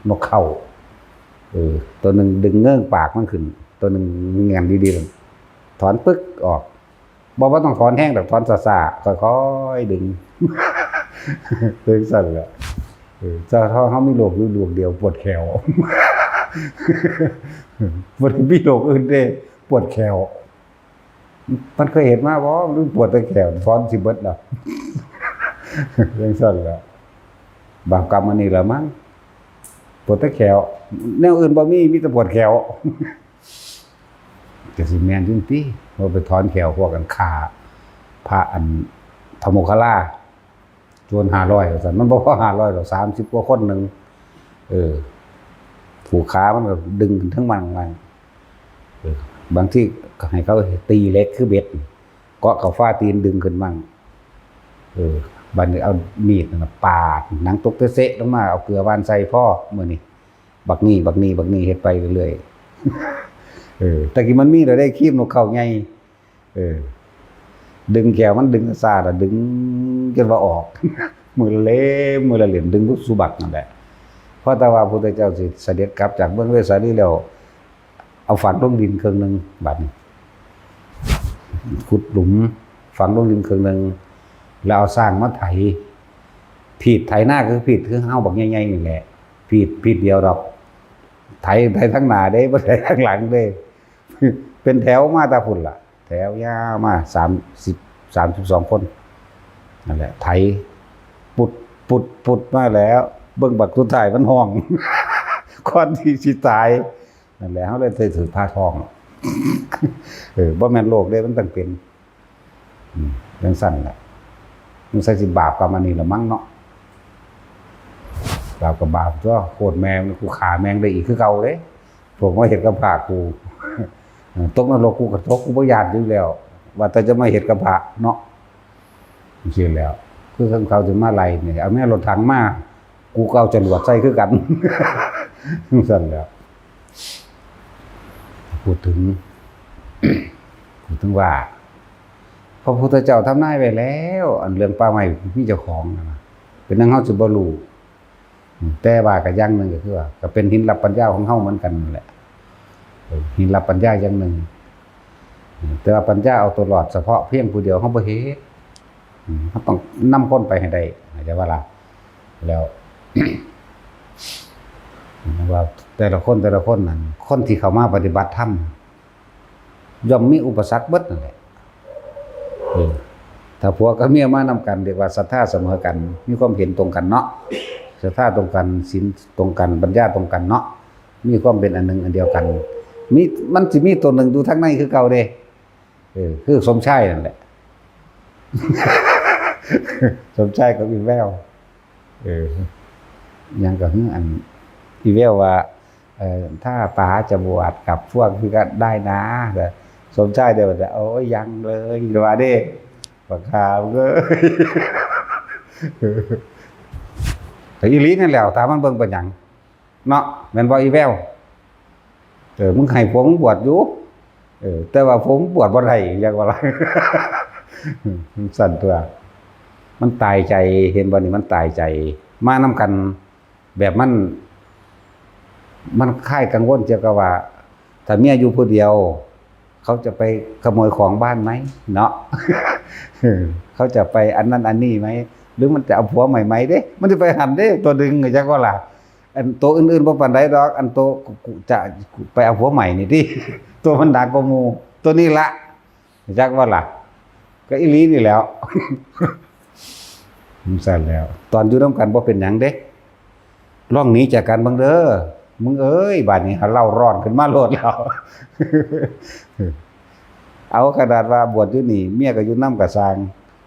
นกเค้า เออ ตัวหนึ่งดึงเงื้องปากมันขึ้น ตัวหนึ่งแหงนดีๆ ถอนปึ๊กออก บอกว่าต้องถอนแฮงดอก ถอนซ่าๆ ค่อยๆ ดึง เป็นซั่นแหละ เออ เจ้าเฮา เฮามีโรคอยู่โรคเดียว ปวดแข้ว บ่ได้มีโรคอื่นเด้ ปวดแข้ว มันเคยเห็นมาบ่ มันปวดแต่แข้ว ถอนสิเบิดดอก เป็นซั่นแหละ บาปกรรมอันนี้ละมั้ง ปวดแต่แข้ว แนวอื่นบ่มี มีแต่ปวดแข้ว ก็สิแม่นอยู่ติ ว่าไปถอนแข้วพวกกันฆ่า พระอันพระโมคคัลลา โจรห้าร้อยว่าซั่น มันบ่พอห้าร้อยดอก สามสิบกว่าคนหนึ่ง เออ ผูกขามันก็ดึงขึ้นทั้งมันมัน เออ บางทีก็ให้เขาตีเหล็กคือเบ็ด เกาะเข้าฟ้าตีนดึงขึ้นมั่ง เออ บัดนี้เอามีดนั่นน่ะปาด หนังตกเตะๆลงมา เอาเกลือหว่านใส่ พอมื้อนี้ บักนี่ บักนี่ บักนี่ เฮ็ดไปเรื่อยๆ เออ แต่กี้มันมีแล้วเด้ ครีมนกเค้าใหญ่ เออ ดึงแข้วมันดึงซ่าละ ดึงจนว่าออก มื้อละเล่ม มื้อละเล่ม ดึงสุบักนั่นแหละ เพราะแต่ว่าพุทธเจ้าสิเสด็จกลับจากเมืองเวสสาลีแล้ว เอาฝังลงดินครึ่งหนึ่ง บัดนี้ ขุดหลุม ฝังลงดินครึ่งหนึ่ง แล้วเอาช้างมาไถ พีดไถนาคือพีดคือเฮาบักใหญ่ๆนี่แหละ พีด พีดเดียวดอก ไถ ไถทั้งหน้าเด้ บ่ไถทั้งหลังเด้ เป็นแถวมาแต่พุ้นล่ะ แถวยาวมา สามสิบ สามสิบสองคน นั่นแหละ ไถ ปุด ปุด ปุดมาแล้ว เบิ่งบักสุดท้ายมันฮ้อง ก่อนที่สิตาย นั่นแหละ เฮาเลยได้ถืกพาท้อง เออ บ่แม่นโรคเด้ มันต้องเป็น อืม จั่งซั่นแหละ มันใส่สิบาปกรรมอันนี้ละมั้งเนาะ บาปก็บาปตั๊ว โคตรแม่ง กูฆ่าแม่งได้อีกคือเก่าเด้ พวกมาเฮ็ดกับพระกู เออ ตกนรกกูก็ตก กูบ่ย้านอยู่แล้ว ว่าแต่จะมาเฮ็ดกับพระเนาะ จั่งซี้แหล้ว คือเขาสิมาไล่นี่ เอาแม่รถถังมา กูก็เอาจรวดใส่คือกัน จั่งซั่นแหล้ว พูดถึง พูดถึงว่า พระพุทธเจ้าทำนายไว้แล้ว อันเรื่องป่าไม้มีเจ้าของนั่นน่ะ เป็นหยังเฮาสิบ่รู้ แต่ว่าก็อย่างหนึ่งก็คือว่า ก็เป็นหินลับปัญญาของเฮาเหมือนกันนั่นแหละ เออ หินลับปัญญาอย่างหนึ่ง แต่ว่าปัญญาเอาตัวรอดเฉพาะเพียงผู้เดียวเฮาบ่เฮ็ด อืม เฮาต้องนำคนไปให้ได้ เข้าใจบ่ล่ะ แล้ว ว่าแต่ละคนแต่ละคนนั่น คนที่เข้ามาปฏิบัติธรรม ย่อมมีอุปสรรคเบิดนั่นแหละ เออ ถ้าผัวกับเมียมานำกัน เรียกว่าศรัทธาเสมอกัน มีความเห็นตรงกันเนาะ ศรัทธาตรงกัน ศีลตรงกัน ปัญญาตรงกันเนาะ มีความเป็นอันหนึ่งอันเดียวกัน มี มันสิมีตัวหนึ่งอยู่ทางในคือเก่าเด้ เออ คือสมชายนั่นแหละ สมชายกับอีแวว เออ ยังก็คืออัน อีแววว่า เออ ถ้าป๋าจะบวชกับพวกพี่ก็ได้นะ แต่สมชายเดี๋ยวจะ โอ้ย ยังเลย ว่าเด้ บักขามเอ้ย แต่อีหลีนั่นแหละ ตามมันเบิ่งเป็นหยัง เนาะ แม่นบ่อีแวว เออ มึงให้ผัวมึงบวชอยู่ เออ แต่ว่าผัวมึงบวชบ่ได้ อยากว่าล่ะ สั่นตัว มันตายใจ เห็นบ่นี่ มันตายใจ มานำกัน แบบมัน มันคลายกังวลเกี่ยวกับว่า ถ้าเมียอยู่ผู้เดียว เขาจะไปขโมยของบ้านไหม เนาะ เขาจะไปอันนั้นอันนี้ไหม หรือมันจะเอาผัวใหม่ไหมเด้ มันจะไปหันเด้ ตัวดึง อยากว่าล่ะ อันโตอื่นๆบ่ปานใดดอก อันโตกูจะไปเอาผัวใหม่นี่ติ โตมันหนักกว่าหมู่ โตนี้ละ จักว่าล่ะ ก็อีหลีนี่แหล้ว จั่งซั่นแหล้ว ตอนอยู่นำกันบ่เป็นหยังเด้ ลองหนีจากกันเบิ่งเด้อ มึงเอ้ย บาดนี้หาเล่าร้อนขึ้นมาโลดแล้ว เอาขนาดว่าบวชอยู่นี่ เมียก็อยู่นำก็ซ่าง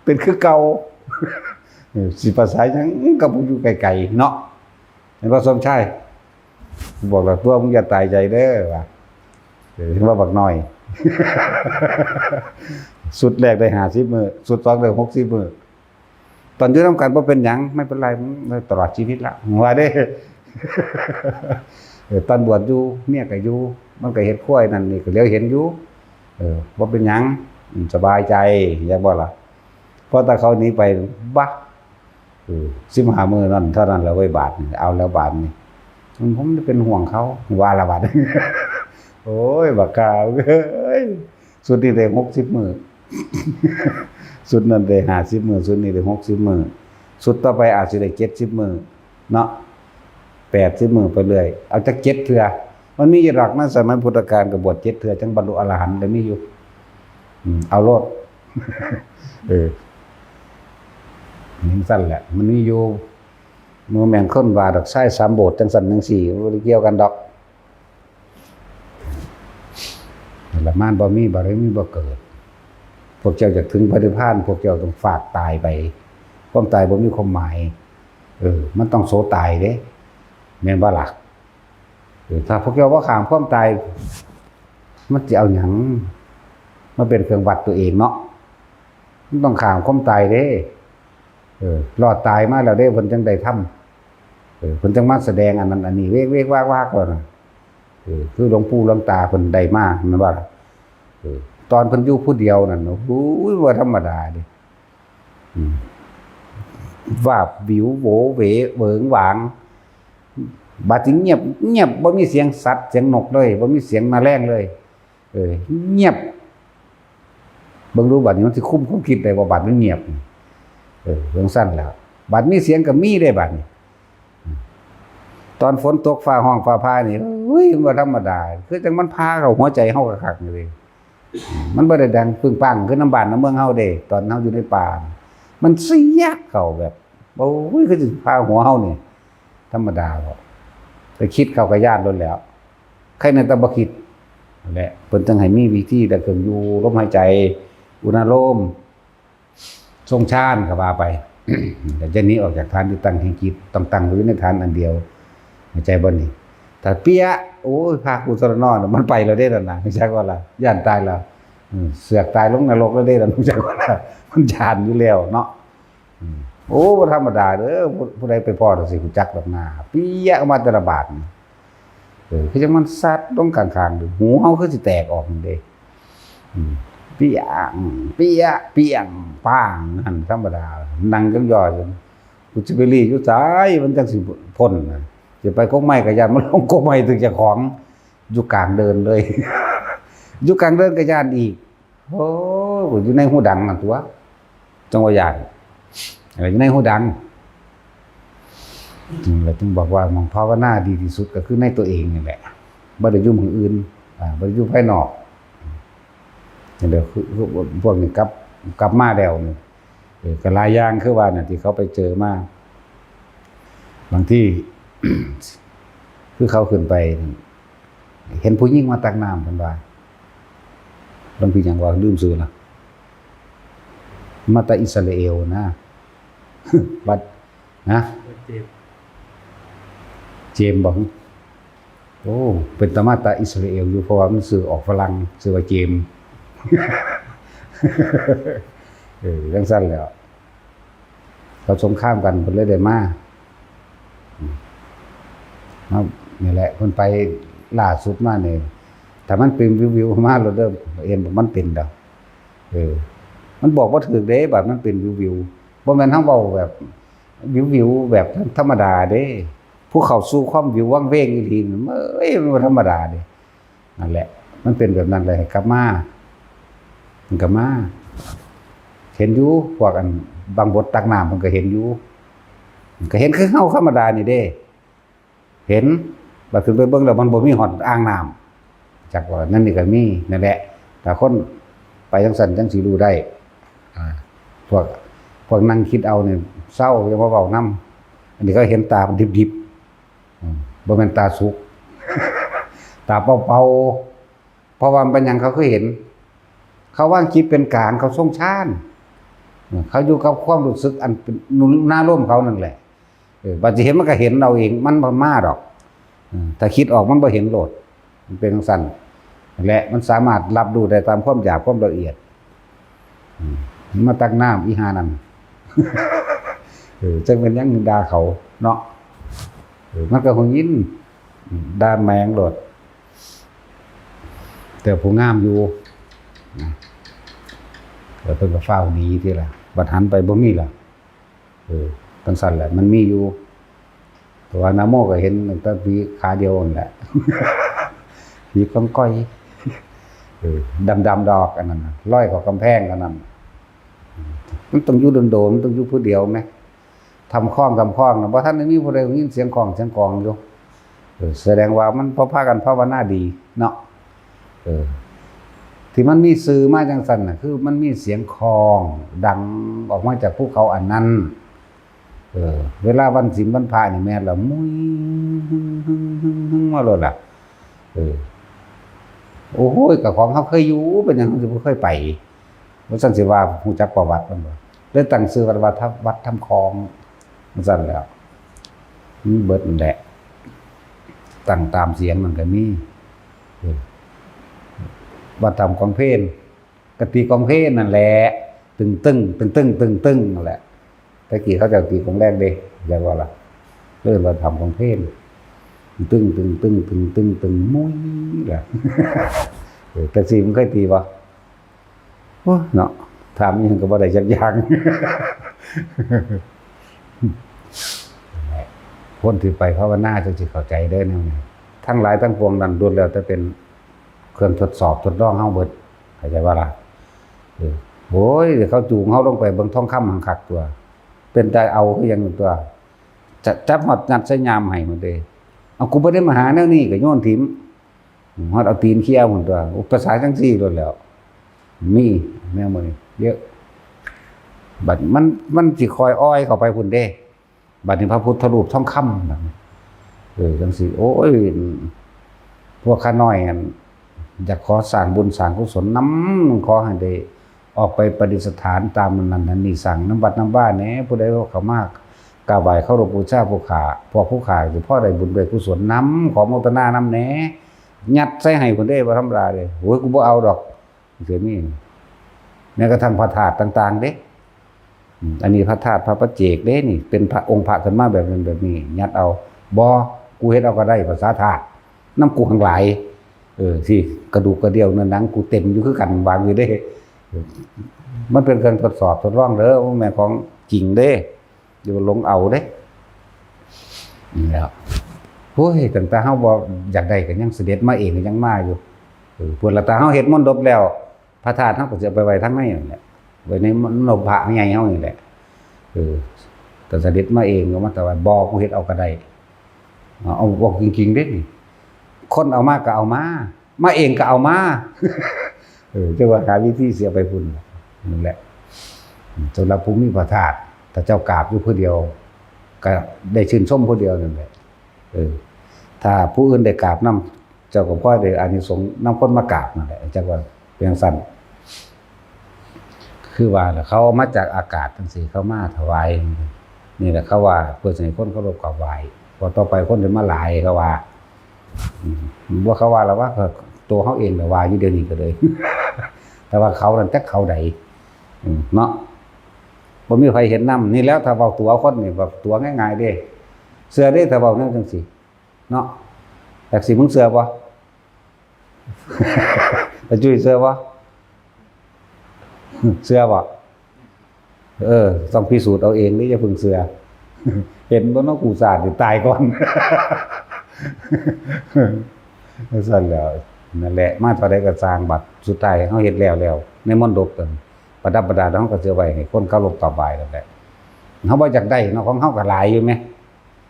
เป็นคือเก่า เออ สิประสาหยังกับผู้อยู่ไกลๆเนาะ เห็นบ่สมชาย บอกแล้วตัวมึงอย่าตายใจเด้อ ว่า เออ เห็นบ่บักน้อย ชุดแรกได้ห้าสิบมื้อ ชุดสองได้หกสิบมื้อ ตอนอยู่นำกันบ่เป็นหยัง ไม่เป็นไร มึงตลอดชีวิตละ ว่าเด้ เออ ตอนบวชอยู่ เมียก็อยู่ มันก็เฮ็ดครัวนั่นนี่ ก็เหลียวเห็นอยู่ เออ บ่เป็นหยัง อืม สบายใจ อยากบ่ล่ะ พอแต่เขาหนีไป บะ เออ สิบห้ามื้อนั่นเท่านั้นแหละเว้ย บาดนี่ เอาแล้วบาดนี่ อืม ผมเป็นห่วงเขา ว่าละบาด โอ้ย บักกาเอ้ย ชุดนี้ได้หกสิบมื้อ ชุดนั้นได้ห้าสิบมื้อ ชุดนี้ได้หกสิบมื้อ ชุดต่อไปอาจสิได้เจ็ดสิบมื้อ เนาะ แปดสิบมื้อไปเรื่อย เอาจักเจ็ดเทื่อ มันมีอยู่ดอก ในสมัยพุทธกาลก็บวชเจ็ดเทื่อ จั่งบรรลุอรหันต์ ก็มีอยู่ อืม เอาโลด เออ จั่งซั่นแหละ มันมีอยู่ บ่แม่นคนว่าดอก ชายสามโบสถ์จั่งซั่นจั่งซี้ บ่ได้เกี่ยวกันดอก นั่นล่ะ มารบ่มี บารมีบ่เกิด พวกเจ้าอยากถึงพระนิพพาน พวกเจ้าต้องฟาดตายไป ความตายบ่มีความหมาย เออ มันต้องโสตายเด้ แม่นบ่ล่ะ เออ ถ้าพวกเจ้าบ่ข้ามความตาย มันสิเอาหยังมาเป็นเครื่องวัดตัวเองเนาะ มันต้องข้ามความตายเด้ เออ รอดตายมาแล้วเด้ เพิ่นจั่งได้ธรรม เออ เพิ่นจั่งมาแสดงอันนั้นอันนี้ เวกเวกวากวากแล้วนะ เออ คือหลวงปู่หลวงตาเพิ่นได้มา แม่นบ่ล่ะ เออ ตอนเพิ่นอยู่ผู้เดียวนั่น โอ้ย บ่ธรรมดาเด้ อืม วาบวิวโหวเหวเหวิงหวาง บาดนี้เงียบ เงียบ บ่มีเสียงสัตว์เสียงนกเลย บ่มีเสียงแมลงเลย เออ เงียบ เบิ่งดูบาดนี้มันสิคุมความคิดได้บ่ บาดมันเงียบ เออ จั่งซั่นแหล้ว บาดมีเสียงก็มีได้บาดนี้ ตอนฝนตกฟ้าฮ้องฟ้าผ่านี่ เฮ้ย มันบ่ธรรมดา คือจั่งมันผ่าเข้าหัวใจเฮาคักๆนี่เด้ มันบ่ได้ดังปึ้งปังคือนำบ้านนำเมืองเฮาเด้ ตอนเฮาอยู่ในป่า มันเสียบเข้าแบบ โอ้ย คือสิผ่าหัวเฮานี่ ธรรมดาบ่ แต่คิดเข้าก็ย้านโลดแหล้ว ใครแน่แต่บ่คิด นั่นแหละ เพิ่นจั่งให้มีวิธีและเครื่องอยู่ ลมหายใจ อุณาโลม ทรงฌานก็ว่าไป แต่จะหนีออกจากฐานที่ตั้งแห่งจิต ต้องตั้งไว้ในฐานอันเดียว เข้าใจบ่นี่ ถ้าเปี้ย โอ้ย พากูทรนอน มันไปแล้วเด้นั่นน่ะ รู้จักบ่ล่ะ ย้านตายแล้ว อืม เสือกตายลงนรกแล้วเด้นั่น รู้จักบ่ล่ะ มันย้านอยู่แล้วเนาะ อืม โอ้ บ่ธรรมดาเด้อ ผู้ ผู้ใดไปพ้อจั่งซี้ รู้จักดอกนา เปี้ยออกมาแต่ละบาดนี่ เออ คือจั่งมันสัดลงข้างๆ หูเฮาคือสิแตกออกนั่นเด้ อืม เปี้ยง เปี้ย เปี้ยง ป้าง หั่นธรรมดา นั่งจั่งย่อจั่ง กูสิไปลี้อยู่ไส มันจั่งสิพ้นน่ะ สิไปกกไม้ก็ย้านมันลงกกไม้ถืกเจ้าของ อยู่กลางเดินเลย อยู่กลางเดินก็ย้านอีก โอ้ อยู่ในฮูดังนั่นตั๊ว จั่งว่าย่าน เออ อยู่ในฮูดัง อืม แล้วจึงบอกว่าหม่องภาวนาดีที่สุดก็คือในตัวเองนี่แหละ บ่ได้อยู่หม่องอื่น อ่า บ่ได้อยู่ภายนอก นี่แหละคือ คือพวกนี้กลับ กลับมาแล้วนี่ เออ ก็หลายอย่างคือว่าน่ะ ที่เขาไปเจอมา บางที คือเขาขึ้นไป เห็นผู้หญิงมาตักน้ำ เพิ่นว่า หลวงพี่หยังวะ ลืมชื่อละ มาแต่อิสราเอลนะ วัด นะ วัดเจมส์ เจมส์บ่ โอ้ เป็นตามาแต่อิสราเอลอยู่ เพราะว่ามันชื่อออกฝรั่ง ชื่อว่าเจมส์ เออ จั่งซั้นแหล้ว เขาสงครามกัน เพิ่นเลยได้มา อืม ครับ นี่แหละ เพิ่นไปล่าสุดมานี่ ถ้ามันเป็นวิวๆ มาโลดเด้อ เห็นบ่ มันเป็นดอก เออ มันบอกบ่ถูกเด้ บัดมันเป็นวิวๆ บ่แม่นเฮาเว้าแบบวิวๆ แบบธรรมดาเด้ ผู้เข้าสู่ความวิววังเวงอีหลีนี่ เอ้ย มันบ่ธรรมดาเด้ นั่นแหละ มันเป็นแบบนั้นเลย ให้กลับมา มันก็มา เห็นอยู่ พวกอันบังบดตักน้ำ มันก็เห็นอยู่ มันก็เห็นคือเฮาธรรมดานี่เด้ เห็น บัดขึ้นไปเบิ่งแล้วมันบ่มีฮอดอ่างน้ำ จักว่านั่นนี่ก็มี นั่นแหละ ถ้าคนไปจั่งซั้นจั่งสิรู้ได้ อ่า พวก พวกนั่งคิดเอานี่เซา อย่ามาเว้านำ อันนี้เขาเห็นตาดิบๆ อืม บ่แม่นตาสุก ตาเปล่าๆ เพราะว่ามันเป็นหยังเขาคือเห็น เขาวางจิตเป็นกลาง เขาทรงฌาน อืม เขาอยู่กับความรู้สึกอันเป็นนารมณ์เขานั่นแหละ เออ บัดสิเห็นมันก็เห็นเอาเอง มันบ่มาดอก อืม ถ้าคิดออกมันบ่เห็นโลด มันเป็นจั่งซั้น และมันสามารถรับรู้ได้ตามความอยากความละเอียด อืม มันมาตักน้ำอีห่านั่น เออ จั่งเป็นหยังด่าเขาเนาะ เออ มันก็หงยิน อืม ด่าแมงโลด แต่ผู้งามอยู่ นะ แล้วเพิ่นก็ฟ้าวหนีทีละ บัดหันไปบ่มีละ เออ จั่งซั้นแหละ มันมีอยู่ เพราะว่านาโมก็เห็นตั้งแต่ผีขาเดียวนั่นแหละ ผีก้องก้อย เออ ดำๆ ดอกอันนั้นน่ะ ลอยเข้ากำแพงอันนั้น มันต้องอยู่โดนๆ มันต้องอยู่ผู้เดียวแหม ถ้ำคลอง ถ้ำคลองน่ะ บ่ทันได้มีผู้ใดยินเสียงคลองเสียงกลองอยู่ เออ แสดงว่ามันบ่พากันภาวนาดีเนาะ เออ ที่มันมีชื่อมาจั่งซั้นน่ะ คือมันมีเสียงคลองดังออกมาจากภูเขาอันนั้น เออ เวลาวันศีลวันพระนี่แม่นละ มุ้ย มาโลดล่ะ เออ โอ้ย ก็ของเฮาเคยอยู่ เป็นหยังเฮาสิบ่เคยไป ว่าซั่นสิว่า ฮู้จักประวัติมันบ่ เลยตั้งชื่อวัดว่าถ้ำ วัดถ้ำคลอง ว่าซั่นแหล้ว มันเบิดนั่นแหละ ตั้งตามเสียงมันก็มี เออ วัดถ้ำคลองเพล ก็ตีกลองเพลนั่นแหละ ตึงตึง ตึงตึง ตึงตึง นั่นแหละ แต่กี้เขาเจ้าตีกลองแรกเด้ เรียกว่าล่ะ เอิ้นว่าถ้ำคลองเพล ตึงตึง ตึงตึง ตึงตึง มุ้ยล่ะ เออ แต่สิมันเคยตีบ่ โอ้ยเนาะ ถามอิหยังก็บ่ได้จักอย่าง คนที่ไปภาวนาจั่งสิเข้าใจเด้อแนวนี้ ทั้งหลายทั้งปวงนั่นล้วนแล้วแต่เป็นเครื่องทดสอบทดลองเฮาเบิด เข้าใจบ่ล่ะ เออ โอ้ย เขาจูงเฮาลงไปเบิ่งทองคำหั้นคักตั๊ว เป็นตาเอาคือหยังตั๊ว จะจับฮอดยัดใส่ย่ามให้หมดเด้ เอา กูบ่ได้มาหาแนวนี้ ก็โยนถิ่ม ฮอดเอาตีนเขี่ยพุ้นตั๊ว อุปสรรคจั่งซี้โลดแหล้ว มีแนวมื้อนี้เยอะ บัดมัน มันสิค่อยอ่อยเข้าไปพุ้นเด้ บัดนี้พระพุทธรูปทองคำบัดนี้ เออ จั่งซี้ โอ้ย พวกข้าน้อยอัน อยากขอสร้างบุญสร้างกุศลนำ ขอให้ได้ออกไปประดิษฐานตามอันนั้นอันนี้ สร้างนำวัดนำวาแหน่ ผู้ใดเข้ามากราบไหว้เคารพบูชาผู้ข้า พวกผู้ข้าสิพอได้บุญได้กุศลนำ ขอโมทนานำแหน่ ยัดใส่ให้พุ้นเด้ บ่ธรรมดาเด้ โอ้ย กูบ่เอาดอก จั่งซี้มี แม้กระทั่งพระธาตุต่างๆ เด้ อืม อันนี้พระธาตุพระปัจเจกเด้นี่ เป็นพระองค์พระขึ้นมาแบบนั้นแบบนี้ ยัดเอา บ่ กูเฮ็ดเอาก็ได้ ภาษาธาตุ นำกูทั้งหลาย เออ สิกระดูกกระเดี่ยวเนื้อหนังกูเต็มอยู่คือกัน วางอยู่เด้ เออ มันเป็นเครื่องทดสอบทดลองเด้อ บ่แม่นของจริงเด้ อย่าหลงเอาเด้ นี่แหละ โอ้ย ตั้งแต่เฮาบ่อยากได้ก็ยังเสด็จมาเอง ก็ยังมาอยู่ เออ พุ้นละ ถ้าเฮาเฮ็ดมนต์ดบแล้ว พระธาตุเฮาก็สิเอาไปไว้ทางในนั่นแหละ ไว้ในมณฑปพระใหญ่เฮานี่แหละ เออ แต่เสด็จมาเองก็มาถวาย บอกผู้เฮ็ดเอาก็ได้ เอา เอาบอกจริงๆเด้นี่ คนเอามาก็เอามา มาเองก็เอามา เออ จะว่าหาวิธีเสียไปพุ่น นั่นแหละ สำหรับผู้มีพระธาตุ ถ้าเจ้ากราบอยู่ผู้เดียว ก็ได้ชื่นชมผู้เดียวนั่นแหละ เออ ถ้าผู้อื่นได้กราบนำ เจ้าก็พลอยได้อานิสงส์นำคนมากราบนั่นแหละ จักว่าเป็นจั่งซั้น คือว่าล่ะ เขาเอามาจากอากาศจั่งซี้ เขามาถวาย นี่แหละเขาว่าเพื่อสิให้คนเคารพกราบไหว้ เพราะต่อไปคนสิมาหลายเขาว่า อืม บ่เขาว่าล่ะว่า ตัวเขาเองน่ะว่าอยู่เดี๋ยวนี้ก็เลย แต่ว่าเขานั่นจักเขาใด อืม เนาะ บ่มีใครเห็นนำ นี่แล้วถ้าเว้าตั๋วคนนี่ แบบตั๋วง่ายๆเด้ เชื่อเด้ ถ้าเว้าแนวจั่งซี้ เนาะ จักสิมึงเชื่อบ่ ตาจุ้ยเชื่อบ่ เชื่อบ่ เออ ต้องพิสูจน์เอาเองเด้ อย่าเพิ่งเชื่อ เห็นบ่เนาะ กูสาดนี่ตายก่อน จั่งซั้นแหล้ว นั่นแหละ มาเท่าใดก็ซ่าง บัดสุดท้ายเฮาเฮ็ดแล้วแล้ว ในมณฑปนั่น ประดับประดา เฮาก็สิเอาไว้ให้คนเคารพกราบไหว้นั่นแหละ เฮาบ่อยากได้เนาะ ของเฮาก็หลายอยู่แหม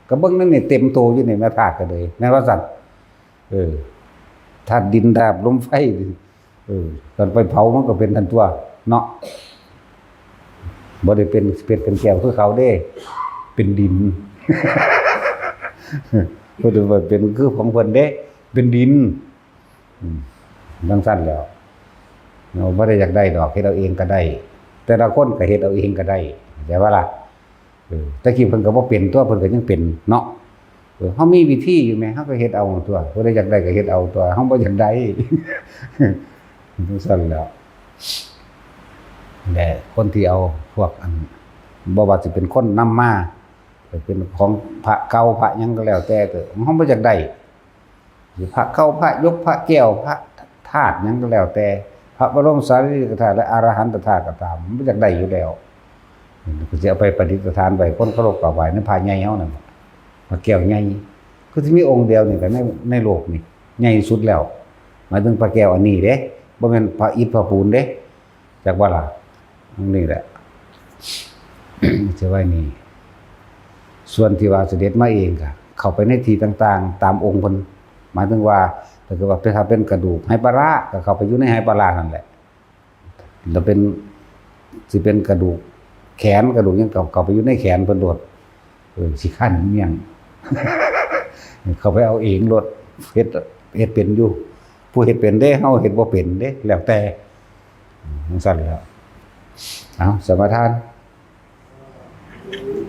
ก็เบิ่งนั่นนี่ เต็มโตอยู่นี่แหม ธาตุก็เลย แม่นว่าซั่น เออ ธาตุดิน ธาตุลม ไฟ เออ กันไปเผามันก็เป็นนั่นตัว เนาะ บ่ได้เป็นเพชรเป็นแก้วคือเขาเด้ เป็นดิน บ่ได้ว่าเป็นคือของเพิ่นเด้ เป็นดิน อืม จั่งซั้นแหล้ว เนาะ บ่ได้อยากได้ดอก เฮ็ดเอาเองก็ได้ แต่ละคนก็เฮ็ดเอาเองก็ได้ เข้าใจบ่ล่ะ เออ แต่กี้เพิ่นก็บ่เป็นตัว เพิ่นก็ยังเป็นเนาะ เออ เฮามีวิธีอยู่แหม เฮาก็เฮ็ดเอาตัว ผู้ใดอยากได้ก็เฮ็ดเอาตัว เฮาบ่อยากได้ จั่งซั้นแหล้ว แต่คนที่เอาพวกอัน บ่ว่าสิเป็นคนนำมา เป็นของพระเก่าพระหยังก็แล้วแต่เถอะ เฮาบ่อยากได้ สิพระเก่า พระหยก พระแก้ว พระธาตุหยังก็แล้วแต่ พระบรมสารีริกธาตุและอรหันตธาตุก็ตาม มันอยากได้อยู่แล้ว ก็สิเอาไปประดิษฐานไว้ คนเคารพกราบไหว้ในพระใหญ่เฮานั่นน่ะ พระแก้วใหญ่ คือสิมีองค์เดียวนี่แหละใน ในโลกนี่ ใหญ่สุดแล้ว หมายถึงพระแก้วอันนี้เด้ บ่แม่นพระอิฐพระปูนเด้ จักว่าล่ะ นี่แหละ จะไว้นี่ ส่วนที่ว่าเสด็จมาเองก็เข้าไปในที่ต่างๆ ตามองค์เพิ่น หมายถึงว่า ถ้าเกิดว่าเป็น ถ้าเป็นกระดูกไหปลาร้า ก็เข้าไปอยู่ในไหปลาร้านั่นแหละ แล้วเป็น สิเป็นกระดูกแขน กระดูกหยังก็เข้าไปอยู่ในแขนเพิ่นโลด เออ สิคันเมี่ยง เข้าไปเอาเองโลด เฮ็ด เฮ็ดเป็นอยู่ ผู้เฮ็ดเป็นเด้ เฮาเฮ็ดบ่เป็นเด้ แล้วแต่ จั่งซั้นแหล้ว เอา สมาทาน